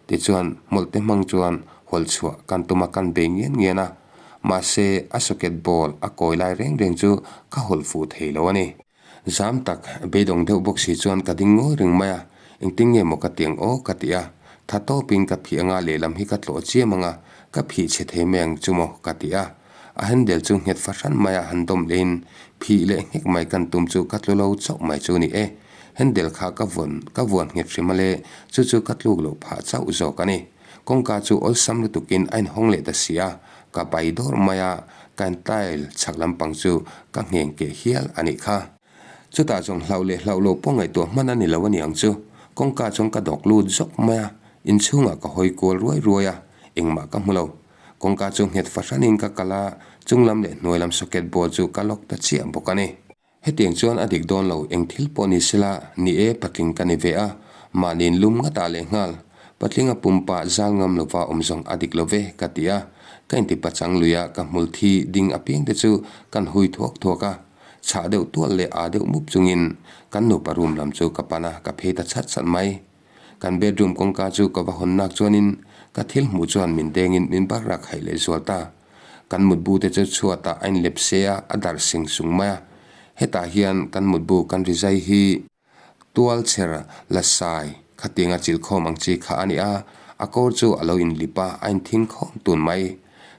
Tichuan hmawlh te hmang chuan hawlh chhuah kan tum a, kan bei ngian ngian a. Mahse a socket ball a kawi lai reng reng chu ka hawlh fuh thei lo a ni. Zam tak, beidawng deuh bawk si chuan ka ding ngawi reng mai a, engtin nge maw ka tiang aw ka ti a, tha tawpin ka phih anga lehlam hi ka tlawh chiam anga ka phih chhe thei mai ang chu maw ka ti a, a handle chu nghet fahran mai a han dawm lehin phih leh nghek mai kan tum chu ka tlu lo chauh mai chu ni e, handle kha ka vawn ka vuan nghet hrim a le chu chu ka tluk loh phah chauh zawk a ni. Kawngka chu awlsam lutukin a inhawng leh ta si a, ka pai dawr mai a, ka tile chhak lampang chu ka ngheng keh hial a nih kha. Chutah chuan hlauh leh hlauh loh pawh ngaihtuah hman a ni lo a ni ang chu. Kawngka chuan ka dawk lut zawk mai a, inchhungah ka hawi kual ruai ruai a, engmah ka hmu lo. Kawngka chu nghet fahranin ka kal a, chunglam leh hnuailam socket ball chu ka lock ta chiah bawk a ni. Hetiang chuan a dik dawn lo, eng thil pawh ni sela, ni e, patling ka ni ve a, mahniin lum ngat ah leh nghal. Patling a pumpa zal ngam lova awm zawng a dik lo ve, ka ti a. Ka inti pachang lui a, ka hmul thi ding apiang te chu kan hui thuak thuak a. Chhah deuh tual leh aa deuh mup chungin kan nupa room lam chu ka pan a, ka phei ta chat chat mai. Kan bedroom kawngka chu ka va hawn nak chuanin ka thil hmuh chuan min dengin min bar rak haih leh zual ta. Kan mutbu te chu chhuatah a inlep se a, a darh sing sung mai a. Hetah hian kan mutbu kan rizai hi tual chher la sai khatianga chilkhawm ang chi kha a ni a, a kawr chu a lo inlip a, a inthing khawm tun mai.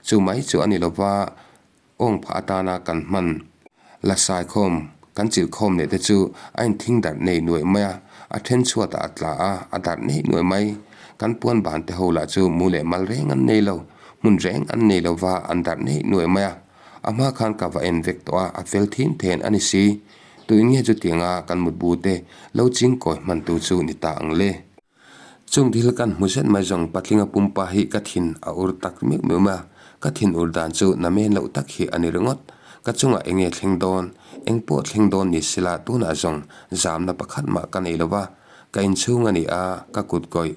Chu mai chu a ni lova Awng phah atana kan hman la sai khawm, kan chilh khawm leh te chu a inthing darh nei nuaih mai a, a then chhuatah a tla a, a darh nei nuaih mai. Kan puan ban te ho lah chu mu leh mal reng an nei lo, hmun reng an nei lo va, an darh nei nuaih mai a. A hma khan ka va en vek tawh a, a fel thin then a ni si. Tuin nge chutianga kan mutbu te lo chingkawi hmantu chu ni ta ang le? Chung thil kan hmu zet mai zawng patlinga pumpa hi ka thin a ur tak meuh meuh mai a, ka thin ur dan chu na men loh tak hi a ni ringawt. Ka chungah eng nge thleng dawn, eng pawh thleng dawn ni sela tunah zawng zamna pakhat mah ka nei lo va, ka inchhung a ni a, ka kut kawih,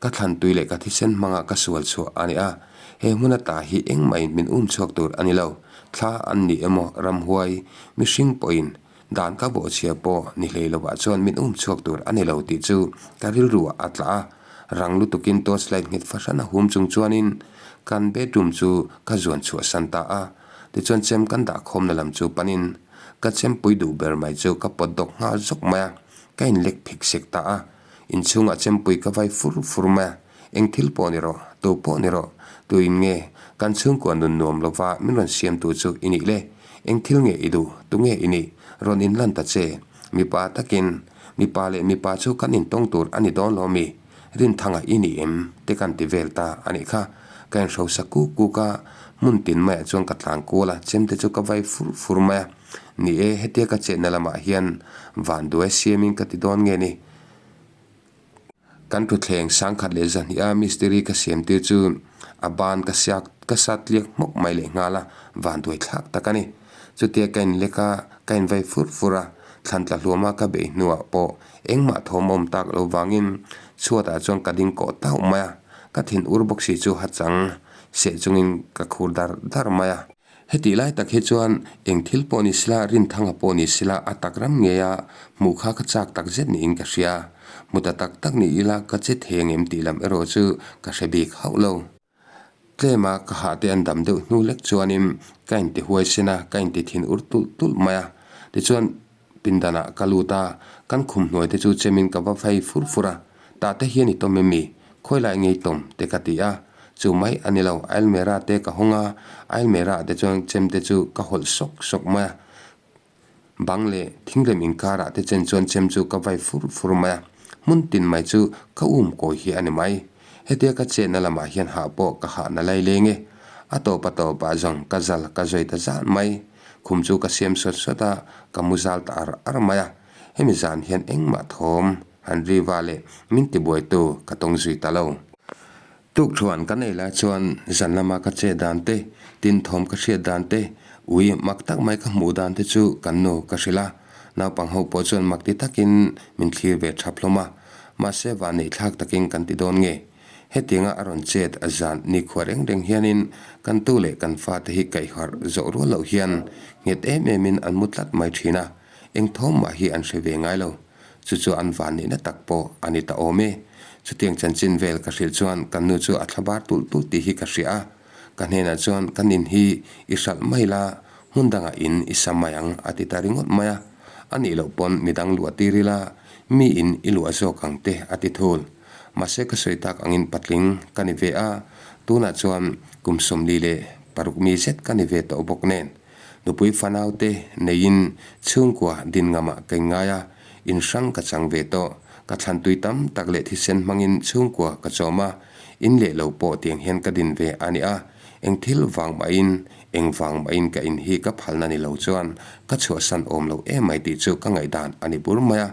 ka thlan tui leh ka thisen hmanga ka sual chhuah a ni a, he hmun ata hi engmahin min um chhuak tur a ni lo, thla an ni emaw ramhuai mihring pawhin Dan ka bawhchhia pawh ni hlei lovah chuan min um chhuak tur a ni lo tih chu ka rilru ah a tla a, rang lutukin torch light nghet fahran a hum chung chuanin kan bedroom chu ka zuan chhuah san ta a, tichuan chem kan dah khawmna lam chu panin ka chempui duh ber mai chu ka pawt dawk nghal zawk mai a, ka inlek phik sek ta a, inchhungah chempui ka vai fur fur mai a. Eng thil pawh ni rawh, tu pawh ni rawh, tuin nge kan chhungkua nun nuam lova min rawn siamtu chu i nih le? Eng thil nge i duh, tu nge i nih? Rawn inlan ta che. Mipa takin, mipa leh mipa chu kan intawng tur a ni dawn lo mi? Rinthanga i ni em? Te kan ti vel ta a nih kha. Ka inhrosa kuk kuk a, hmun tin maiah chuan ka tlan kual a, chemte chu ka vai fur fur mai a. Ni e, hetia ka chetna lamah hian vanduai siamin ka ti dawn nge ni? Kan thutthleng sangkhat leh zahnih a mistiri ka siam tir chu a ban ka siak ka sat tliak hmawk mai leh nghal a, vanduai thlak tak a ni. Chutia ka inlek a, ka invei fur fur a, thlan tla hluama ka beih hnuah pawh engmah thawm a awm tak lo vangin chhuatah chuan ka ding kawh tauh mai a, ka thin ur bawk si chu hachang seh chungin ka khur dar dar mai a. Hetih lai tak hi chuan eng thil pawh ni sila, Rinthanga pawh ni sila a tak ram ngeia hmuh kha ka chak tak zet niin ka hria. Hmu ta tak tak ni ila ka che thei angem tih lam erawh chu ka hre bik hauh lo. Tlema ka hah te an dam deuh hnu lek chuanin ka inti huaisen a, ka inti thin ur tulh tulh mai a. Tichuan Pindanah ka lut a, kan khum hnuai te chu chemin ka va phei fur fur a, tah te hian i tawm em mi? Khawi lai ngei tawm? te ka ti a, chu mai a ni lo, Ailmera te ka hawng a, Ailmera ah te chuan chem te chu ka hawlh sawk sawk mai a, bang leh thingrem inkarah te chen chuan chem chu ka vai fur fur mai a, hmun tin mai chu ka um kawi hi a ni mai. Hetia ka chetna lamah hian hah pawh ka hahna lai leng e, a tawp a tawpah zawng ka zal ka zawi ta zan mai. Khum chu ka siam sawt sawt a, ka mu zal ta ar ar mai a. Hemi zan hian engmah thawm han ri va leh min tibuaitu ka tawng zui ta lo. Tukthuan kan ei lai chuan zan lama ka chet dan te, tin thawm ka hriat dan te, ui mak tak mai ka hmuh dan te chu kan nu ka hrilh a. Naupang ho pawh chuan mak ti takin min thlir ve thap hlawm a. Mahse vanneih thlak takin kan ti dawn nge? Hetianga a rawn chet a zan nikhua reng reng hianin kan tu leh kan fate hi kaihharh zawh rual loh hian nghet em emin an mu tlat mai thin a, eng thawm mah hi an hre ve ngai lo. Chu chu an van nihna tak pawh a ni ta awm e. Chutiang chanchin vel ka hrilh chuan kan nu chu a thlabar tulh tulh tih hi ka hria a. Ka hnenah chuan kan in hi i hralh mai la, hmun dangah in i sa mai ang a ti ta ringawt mai a. A nih loh pawn midang luah tir ila, mi in i luah zawk ang te a ti thul. Mahse ka sawi tak angin patling ka ni ve a, tunah chuan kum 46 mi zet ka ni ve tawh bawk nen. Nupui fanau te neiin chhungkua din ngamah ka inngai a, in hrang ka chang ve tawh. Ka thlantui tam tak leh thisen hmangin chhungkua ka chawm a, in leh lo pawh tiang hian ka din ve a ni a, eng thil vang mahin, eng vang mahin ka in hi ka phalna ni lo chuan ka chhuahsan awm lo em mai tih chu ka ngaihdan a ni bur mai a.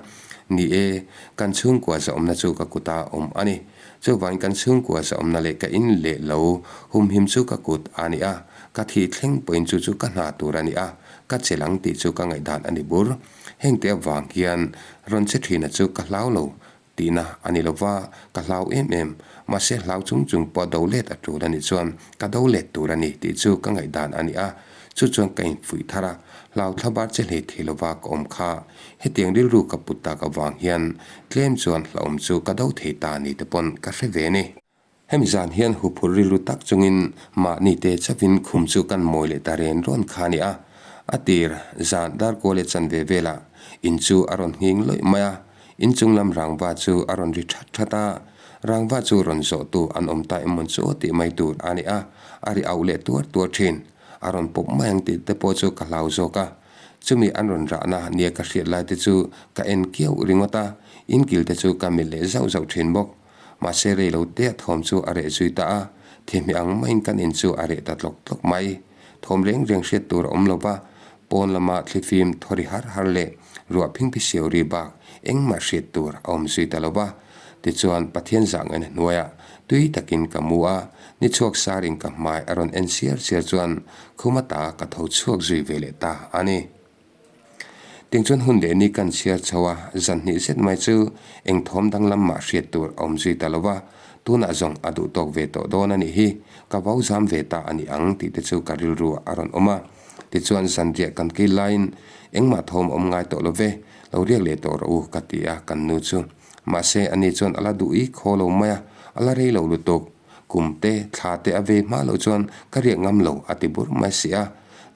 Ni e, kan chhungkua zahawmna chu ka kuta awm a ni. Chuvangin kan chhungkua zahawmna leh ka in leh lo humhim chu ka kut a ni a, ka thih thleng pawhin chu chu ka hna tur a ni a, ka che lang tih chu ka ngaihdan a ni bur. Hengte avang hian rawn che thina chu ka hlau lo Tihna a ni lova, ka hlau em em. Mahse hlau chung chung pawh do let a tul a nih chuan ka do let tur a ni tih chu ka ngaihdan a ni a. Chu chuan ka infuih thar a, hlau thlabar che hlei thei lova ka awm kha. Hetiang rilru ka put tak avang hian tlem chuan hlauhawm chu ka do thei ta ni te pawn ka hre ve a ni. Hemi zan hian huphurh rilru tak chungin mahni te chauhin khum chu kan mawi leh ta ren rawn kha a ni a. A tir zan darkaw leh chanve velah in chu a rawn nghing lawih mai a, in chung lam rangva chu a rawn ri that that a. Rangva chu rawn zawhtu an awm ta emawn chu aw tih mai tur a ni a, a ri auh leh tuar tuar thin. A rawn pawp mai ang tih te pawh chu ka hlau zawk a. Chumi an rawn rahna nia ka hriat lai te chu ka en kiau ringawt a, in kil te chu ka melh leh zauh zauh thin bawk. Mahse rei lo te a thawm chu a reh zui ta a, thihmeh ang maiin kan in chu a reh ta tlawk tlawk mai. Thawm reng reng hriat tur a awm lo va, pawn lama thlifim thaw ri har har leh ruah phingphi siau ri bak engmah hriat tur a awm zui ta lo va. Tichuan Pathian zah ngaihna hnuaiah tui takin ka mu a, ni chhuak sarin ka hmai a rawn en siar siar chuan khum ata ka tho chhuak zui ve leh ta a ni. Ting chuan hun leh ni kan chhiar chho a, zan hnih zet mai chu eng thawm danglam mah hriat tur a awm zui ta lo va, tunah zawng a duh tawk ve tawh dawn a nih hi, ka vau zam ve ta a ni ang tih te chu ka rilru a rawn awm a. Tichuan zan riah kan kil laiin engmah thawm a awm ngai tawh lo ve, lo riak leh tawh rawh u ka ti a kan nu chu. Mahse ani chuan a la duh i khaw lo mai a, a la rei lo lutuk. Kum te, thla te a vei hma loh chuan ka riak ngam lo a ti bur mai si a.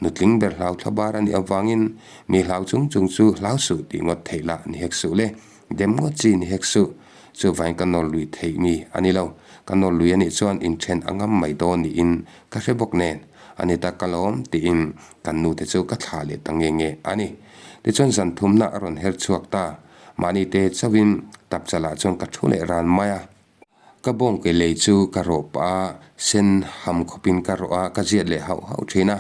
Nutling ber hlau thla bar a nih avangin mi hlau chung chung chu hlau suh tih ngawt theih lah ni hek suh le, dem ngawt chi ni hek suh. Chuvain ka nawr lui theih mi a ni lo. Ka nawr lui a nih chuan inthen a ngam mai dawn niin ka hre bawk nen. A ni ta ka lawm tiin kan nu te chu ka thlah leh ta nge nge a ni. Tichuan zan thumna a rawn her chhuak ta. Mahni te chauhin tapchalah chuan ka thu leh ran mai a. Ka bawng ke lei chu ka rawh pah a, sen ham khawpin ka rawh a, ka ziat leh hauh hauh thin a.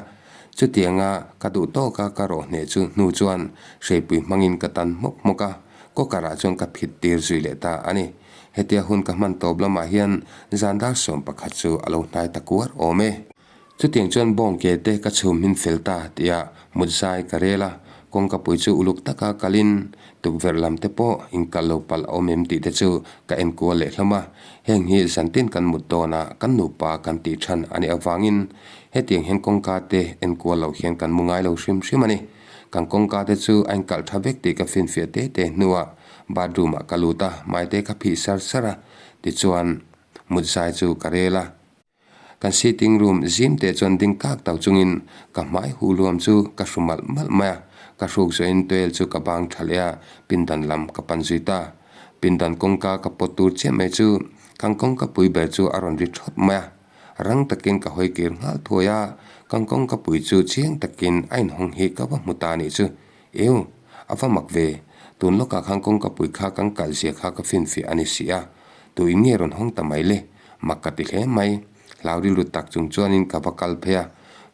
Chutianga ka duh tawka ka rawh hneh chu hnu chuan hreipui hmangin ka tan hmawk hmawk a, kawkarah chuan ka phit tir zui leh ta a ni. Hetia hun ka hman tawp lamah hian zan dar 11 chu a lo hnai ta kuar awm e. Chutiang chuan bawng ke te ka chhum hmin fel ta tia mut zai ka rel a, kawngka pui chu uluk taka kalin tukverh lam te pawh inkal lo palh a awm em tih te chu ka en kual leh hlawm a, heng hi zantin kan mut dawn a kan nupa kan tih than a nih avangin hetiang hian kawngka te en kual lo hian kan mu ngai lo hrim hrim a ni. Kan kawngka te chu a inkalh tha vek tih ka finfiah te te hnuah bathroom ah ka lut a, hmaite ka phih sar sar a, tichuan mut zai chu ka rel a. Kan sitting room zim te chuan ding kak tau chungin ka hmai huh luam chu ka hru malh malh mai a, ka hruk zawhin tuel chu ka bang tha leh a, pindan lam ka pan zui ta. Pindan kawngka ka pawt tur chiah mai chu kan kawngka pui ber chu a rawn ri thawt mai a, rang takin ka hawi kir nghal thuai a, kan kawngka pui chu chiang takin a inhawng hi ka va hmu ta anih chu. Eu, a va mak ve, tun lawkah khan kawngka pui kha kan kal zia kha ka finfiah a ni si a, tuin nge rawn hawng ta mai le? Mak ka ti hle mai. Hlau rilru tak chung chuanin ka va kal phei a,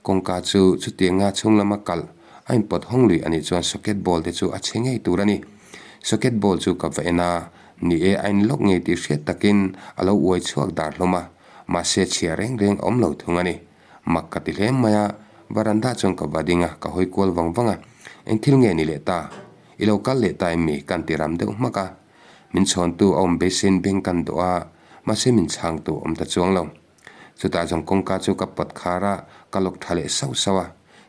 kawngka chu chutianga chhung lama kalh a inpawt hawng lui anih chuan socket ball te chu a chhe ngei tur a ni. Socket ball chu ka va en a, ni e a in lawk ngei tih hriat takin a lo uai chhuak dar hlawm a, mahse chhia reng reng a awm lo thung a ni. Mak ka ti hle mai a, varanda chuan ka va ding a, ka hawi kual vang vang a, eng thil nge ni leh ta? I lo kal leh ta em mi? Kan ti ram deuh hmak a. Min chhawntu a awm beisein beng kan dawh a, mahse min chhangtu a awm ta chuang lo. Chutah zawng kawngka chu ka pawt khar a, ka lawk tha leh sauh sauh a.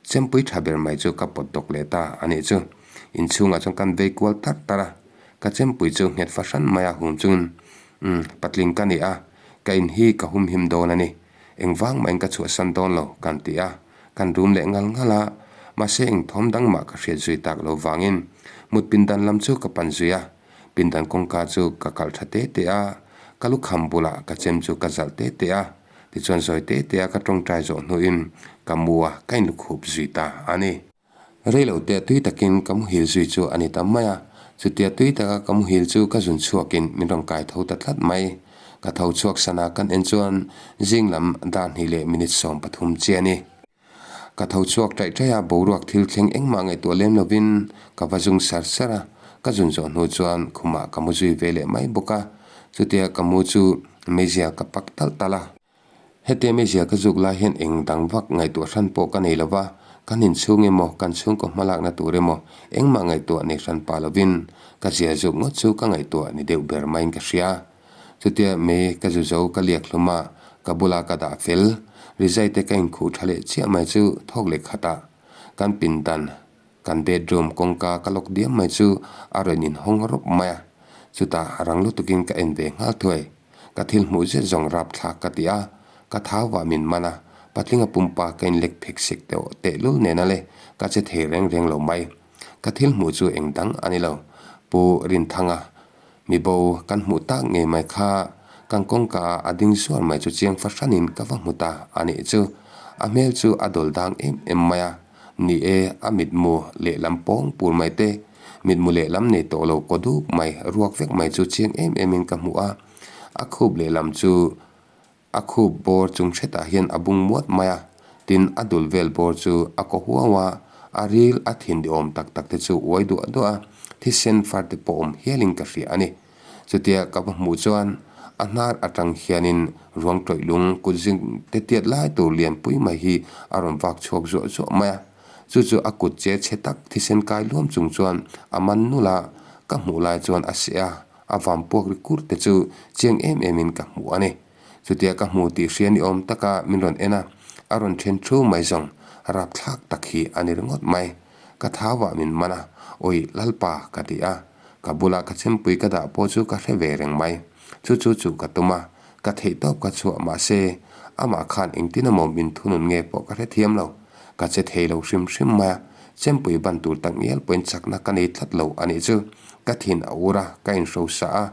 Chempui tha ber mai chu ka pawt dawk leh ta a nih chu. Inchhungah chuan kan vei kual tarh tarh a, ka chempui chu nghet fahran mai a hum chungin, Umm, patling ka ni a, ka in hi ka humhim dawn a ni. Engvang mahin ka chhuahsan dawn lo, kan ti a. Kan rum leh ngal ngal a, mahse eng thawm dang mah ka hriat zui tak lo vangin mut pindan lam chu ka pan zui a, pindan kawngka chu ka kalh tha te te a, ka lukham bulah ka chem chu ka zalh te te a, tichuan zawi te te a ka tawngtai zawh hnuin ka mu a, ka inlukhup zui ta a ni. Rei lo te tui takin ka muhil zui chu a ni ta mai a, chutia tui taka ka muhil chu ka zun chhuakin min rawn kai tho ta tlat mai. Ka tho chhuak sana kan en chuan zing lam dar hnih leh minute 13 chiah a ni. Ka tho chhuak ṭaih ṭaih a, boruak thil thleng engmah ngaihtuah lem lovin ka va zung sar sar a, ka zun zawh hnu chuan khumah ka mu zui ve leh mai bawk a, chutia ka mu chu meizial ka pak talh talh a. Hetia meizial ka zuk lai hian eng dang vak ngaihtuah hran pawh ka nei lova, kan inchhung emaw, kan chhungkaw hmalakna tur emaw engmah ngaihtuah nei hran pah lovin ka zia zuk ngawt chu ka ngaihtuah ni deuh ber maiin ka hria. Chutia mei ka zu zo ka liak hlum a, ka bula ka dah fel, rizai te ka inkhuh tha leh chiah mai chu thawk leh khatah kan pindan Kan bedroom kawngka ka lock diam mai chu a rawn inhawng rawp mai a, chutah rang lutukin ka en ve nghal thuai. Ka thil hmuh zet zawng rapthlak ka ti a, ka thau vah min man a, patlinga pumpa ka inlek phek sek deuh tehlul nena le ka che thei reng reng lo mai. Ka thil hmuh chu eng dang a ni lo. Pu Rinthanga, mi bo kan hmuh tak ngei mai kha kan kawngka ah a ding zuar mai chu chiang fahranin ka va hmu ta a nih chu. A hmel chu a dawl dang em em mai a, ni e, a mitmu lehlam pawng pur mai te, mitmu lehlam nei tawh lo kaw duk mai, ruak vek mai chu chiang em emin ka hmu a. A khup lehlam chu A khup bawr chung hretah hian a bung muat mai a, tin a dul vel bawr chu a kaw huau a, a ril a thin duhawm tak tak te chu uai duah duah a, thisen far te pawh awm hialin ka hria a ni. Chutia ka va hmuh chuan a hnar atang hianin ruang tawih lung kut zing te tiat lai tur lianpui mai hi a rawn vak chhuak zuah zuah mai a, chu chu a kut che chhe tak thisen kai luam chung chuan a man nul a, ka hmuh lai chuan a seh a. A vam puak ri kur te chu chiang em em in ka hmu a ni. Chutia ka hmu tih hria ni awm taka min rawn en a, a rawn then thu mai zawng rapthlak tak hi a ni ringawt mai. Ka thau ah min man a, Awi Lalpa ka ti a, ka bula ka chempui ka dah pawh chu ka hre ve reng mai. Chu chu chu ka tum a, ka theih tawp ka chhuah mahse amah khan engtin emaw min thunun nge pawh ka hrethiam lo. Ka che thei lo hrim hrim mai a, chempui ban tur tak ngial pawhin chakna ka nei tlat lo a nih chu. Ka thin a ur a, ka inhrosa a,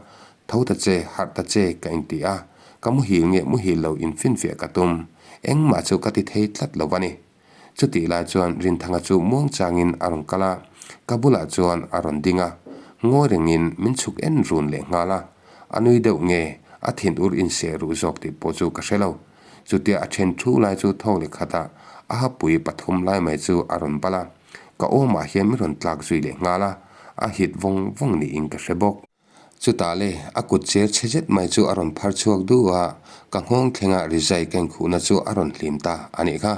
tho ta che, harh ta che ka inti a, ka muhil nge muhil lo infinfiah ka tum. Engmah chu ka ti thei tlat lo a ni. Chutih lai chuan Rinthanga chu muang changin a rawn kal a, ka bulah chuan a rawn ding a, ngawi rengin min chhuk en run leh nghal a. A nui deuh nge, a thin ur inseh ruh zawk tih pawh chu ka hre lo. Chutia a then thu lai chu thawk leh khatah a hapui pathum lai mai chu a rawn bal a, ka awmah hian min rawn tlak zui leh nghal a, a hit vawng vawng niin ka hre bawk. Chutah le, a kut cher chhe zet mai chu a rawn phar chhuak duh a, ka nghawng thlengah rizai ka inkhuhna chu a rawn hlim ta a nih kha.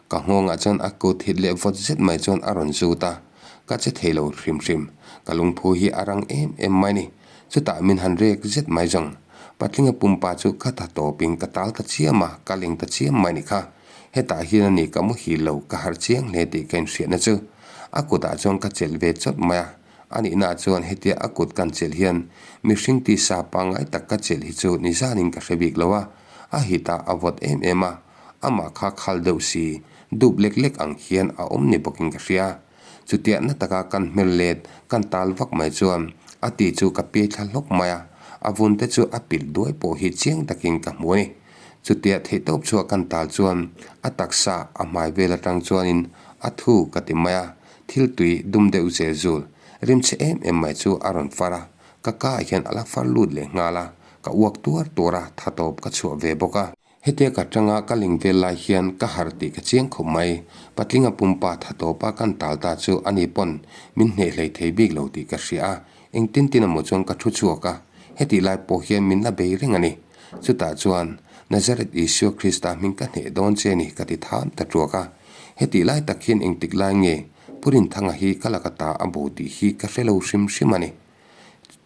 Ka nghawngah chuan a kut hit leh vawt zet mai chuan a rawn zut a, ka che thei lo hrim hrim. Ka lungphu hi a rang em em mai ni. Chutah min han rek zet mai zawng. Patlinga pumpa chu ka tha tawpin ka tal ta chiam a, ka leng ta chiam mai nih kha. Hetah hian a ni ka muhil lo, ka harh chiang hle tih ka inhriatna chu. A kutah chuan ka chelh ve chawt mai a. A nihna chuan hetia a kut kan chelh hian mihring tisa pangngai tak ka chelh hi chu ni zanin ka hre bik lo a, a hit a, a vawt em em a, amah kha khal deuh si, dup lek lek ang hian a awm ni bawkin ka hria. Chutiah na taka kan hmel let kan tal vak mai chuan a ti chu ka piai thla hlawk mai a, a vun te chu a pilh duai pawh hi chiang takin ka hmu a ni. Chutia theihtawp chhuah kan tal chuan a taksa a hmai vel atang chuanin a thu ka ti mai a, Thil tui dum deuh zel zul, rimchhe em em mai chu a rawn far a, ka ka ah hian a la far lut leh nghal a, ka uak tuar tuar a, tha tawp ka chhuah ve bawk a. Hetia ka tanga ka ling vel lai hian ka harh tih ka chiang khawp mai, patlinga pumpa tha tawpa kan tal ta chu ani pawn min hneh hlei thei bik lo tih ka hria a, engtin tin emaw chuan ka thu chhuak a, hetih lai pawh hian min la bei reng a ni. Chutah chuan Nazareth Isua Krista hming ka hneh dawn che ni ka ti tham ta tuak a. Hetih lai tak hian engtik lai nge Pu Rinthanga hi ka laka ta a bo tih hi ka hre lo hrim hrim a ni.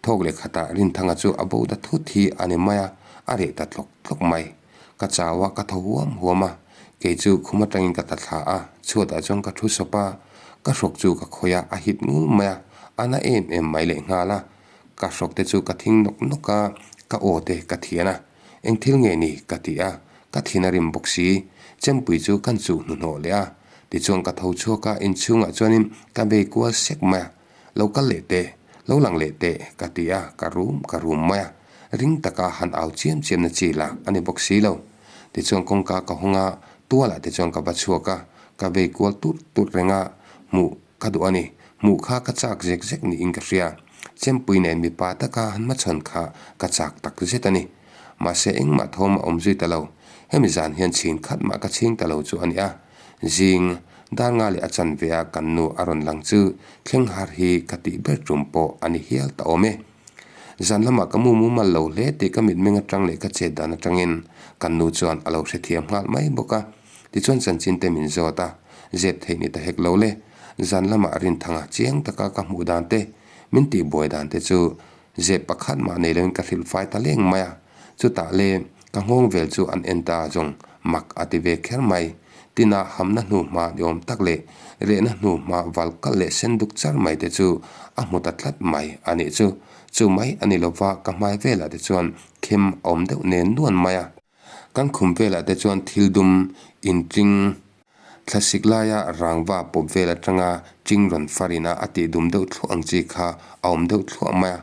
Thawk leh khatah Rinthanga chu a bo ta thut hi a ni mai a, a reh ta tlawk tlawk mai. Ka chau a, ka tho huam huam a, kei chu khum atangin ka ta thla a, chhuatah chuan ka thu sawp a, ka hrawk chu ka khawih a, a hit ngul mai a, a na em em mai leh nghal a. Ka hrawk te chu ka thing nawk nawk a, ka aw te ka thian a. Eng thil nge ni? ka ti a, ka thin a rim bawk si. Chempui chu kan chuh hnuhnawh leh a. Tichuan ka tho chhuak a, inchhungah chuanin ka bei kual sek mai a. Lo kal leh teh, lo lang leh teh, ka ti a, ka rum ka rum mai a. Ring taka han au chiam chiam na chi lah a ni bawk si lo. Tichuan kawngka ka hawng a, tualah te chuan ka va chhuak a, ka bei kual turh turh reng a, hmuh ka duh a ni. Hmuh kha ka chak zek zek niin ka hria. Chempui nen mipa taka han hmachhawn kha ka chak tak zet a ni. Mahse engmah thawm a awm zui ta lo. Hemi zan hian chhin khat mah ka chhing ta lo chu a ni a. Zing, dar nga leh a chanve a kan nu a rawn lang chu thleng har hi ka tih ber tum pawh a ni hial ta awm e. Zan lamah ka mu mumal lo hle tih ka mitmeng atang leh ka chet dan atangin kan nu chuan a lo hrethiam nghal mai bawk a. Tichuan chanchin te min zawt a, zep theih ni ta hek lo le. Zan lamah Rinthanga chiang taka ka hmuh dan te, min tihbuai dan te chu zep pakhat mah nei loin ka hrilh fai ta leng mai a. Chutah le ka nghawng vel chu an en ta zawng mak a ti ve kher mai. Tina hamna hnu hma ni awm tak leh rehna hnu hma val kalh leh sen duk char mai te chu a hmu ta tlat mai a nih chu. Chu mai a ni lova, ka hmai velah te chuan khem a awm deuh nen nuan mai a. Kan khum velah te chuan thil dum inting thlasik laia rangva pawp vel atanga ting rawn farin a a tih dum deuh thluah ang chi kha a awm deuh thluah mai a.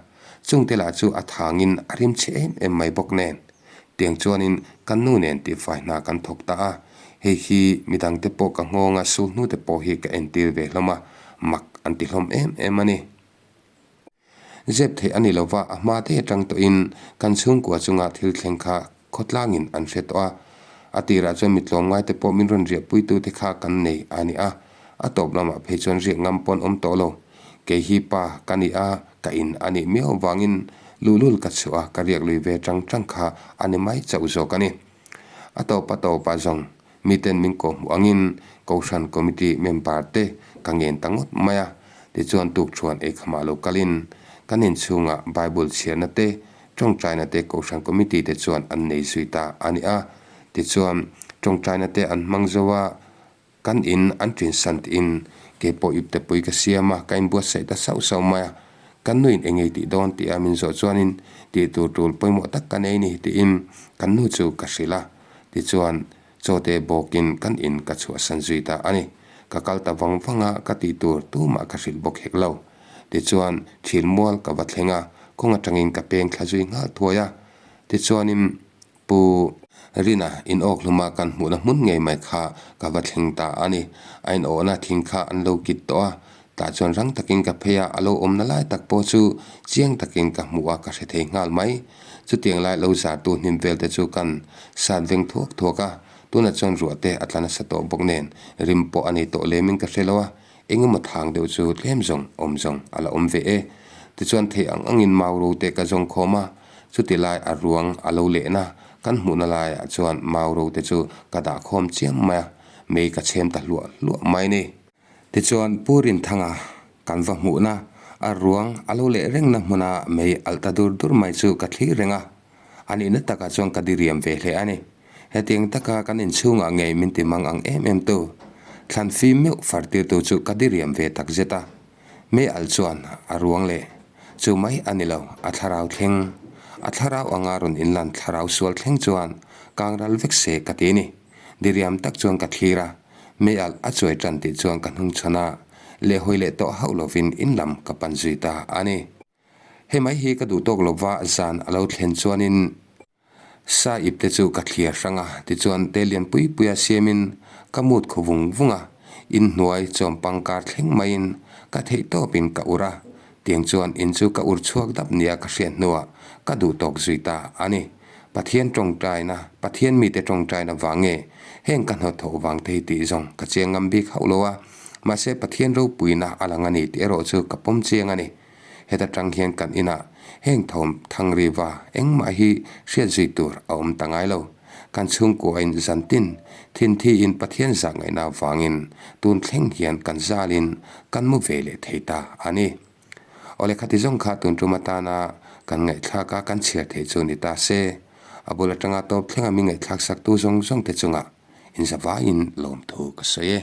Chungte lah chu a thangin a rim chhe em em mai bawk nen. Tiang chuanin kan nu nen tihfai hna kan thawk ta a, hei hi midangte pawh ka nghawnga sul hnute pawh hi ka entir ve hlawm a, mak an ti hlawm em em a ni. Zep theih a ni lova, a hma te atang tawhin kan chhungkua chunga thil thleng kha khawtlangin an hre tawh a. A tirah chuan mi tlawmngai te pawh min rawn riahpuitu te kha kan nei a ni a, a tawp lamah phei chuan riah ngam pawn awm tawh lo. Kei hi pa ka ni a, ka in a nih miau avangin luhlul ka chhuah a, ka riak lui ve tang tang kha a ni mai chauh zawk a ni. A tawp a tawp ah zawng miten min kawhhmuh angin Kohhran Committee member te ka ngen ta ngawt mai a, tichuan tukṭhuan eikhamah lo kalin kan inchhungah Bible chhiarna te, tawngtaina te Kohhran Committee te chuan an nei zui ta a ni a, tichuan tawngtaina te an hmang zo a, Kan in an ṭin san tiin kei pawh ipte pui ka siam a, ka inbuatsaih ta sauh sauh mai a. Kan nuin eng ngei tih dawn tia min zawh chuanin tih tur ṭul pawimawh tak ka nei ni tiin kan nu chu ka hrilh a. Tichuan, chawte bawkin kan in ka chhuahsan zui ta a ni. Ka kal ta vang vang a, ka tih tur tumah ka hrilh bawk hek lo. Tichuan, thil mual ka va thleng a, kawng aṭangin ka peng thla zui nghal thuai a. Tichuanin, Pu Rina in awk hluma kan hmuhna hmun ngei mai kha ka va thleng ta a ni. A inawhna thing kha an lo kit tawh a, tah chuan rang takin ka phei a, a lo awmna lai tak pawh chu chiang takin ka hmuh a, ka hre thei nghal mai. Chutiang lai lo zartu hnim vel te chu kan sat veng thuak thuak a, tunah chuan ruah te a tla nasa tawh bawk nen rim pawh a nei tawh lemin ka hre lo a, Engemaw thang deuh chu tlem zawng awm zawng a la awm ve e. Tichuan thei ang angin mau ro te ka zawng khawm a, chuti lai a ruang a lo lehna kan hmuhna laiah chuan mau ro te chu ka dah khawm chiam mai a, mei ka chhem ta hluah hluah mai ni. Tichuan Pu Rinthanga kan va hmuhna a ruang a lo leh rengna hmuna mei alh ta dur dur mai chu ka thlir reng a, a nihna takah chuan ka diriam ve hle a ni. Hetiang taka kan inchhungah ngei min ti mang ang em em tu, thlan fim meuh far tirtu chu ka diriam ve tak zet a. Mei al chuan a ruang leh chu mai a ni lo, a thlarau thleng, a thlarau anga rawn inlan thlarau sual thleng chuan kang ral vek se ka ti ni. Diriam tak chuan ka thlir a, mei al a chuai tan tih chuan ka hnungchhawn a, lehhawi leh tawh hauh lovin in lam ka pan zui ta a ni. Hei mai hi ka duh tawk lova zan a lo thlen chuanin Sa ip te chu ka thliar hrang a, tichuan te lian pui pui a siamin ka mut khaw vung vung a, inhnuai chawm pangkar thleng maiin ka theih tawpin ka ur a, tiang chuan in chu ka ur chhuak dap nia ka hriat hnuah ka duh tawk zui ta a ni. Pathian tawngtaina, Pathian mite tawngtaina vang nge heng ka hnawt thawh vang thei tih zawng ka chiang ngam bik hauh lo a, mahse Pathian ropuina a lang a ni tih erawh chu ka pawm chiang a ni. Heta tang hian kan inah heng thawm thang riva engmah hi hriat zui tur a awm ta ngai lo. Kan chhungkuain zantin thinthi in Pathian zah ngaihna avangin tun thleng hian kan zalin kan mu ve leh thei ta a ni. Awle khati zawng kha tun tum atana kan ngaihthlak a kan chhiar theih chu ni ta se. A bul atanga tawp thlenga mi ngaihthlak saktu zawng zawng te chungah inzavaiin lawmthu ka sawi e.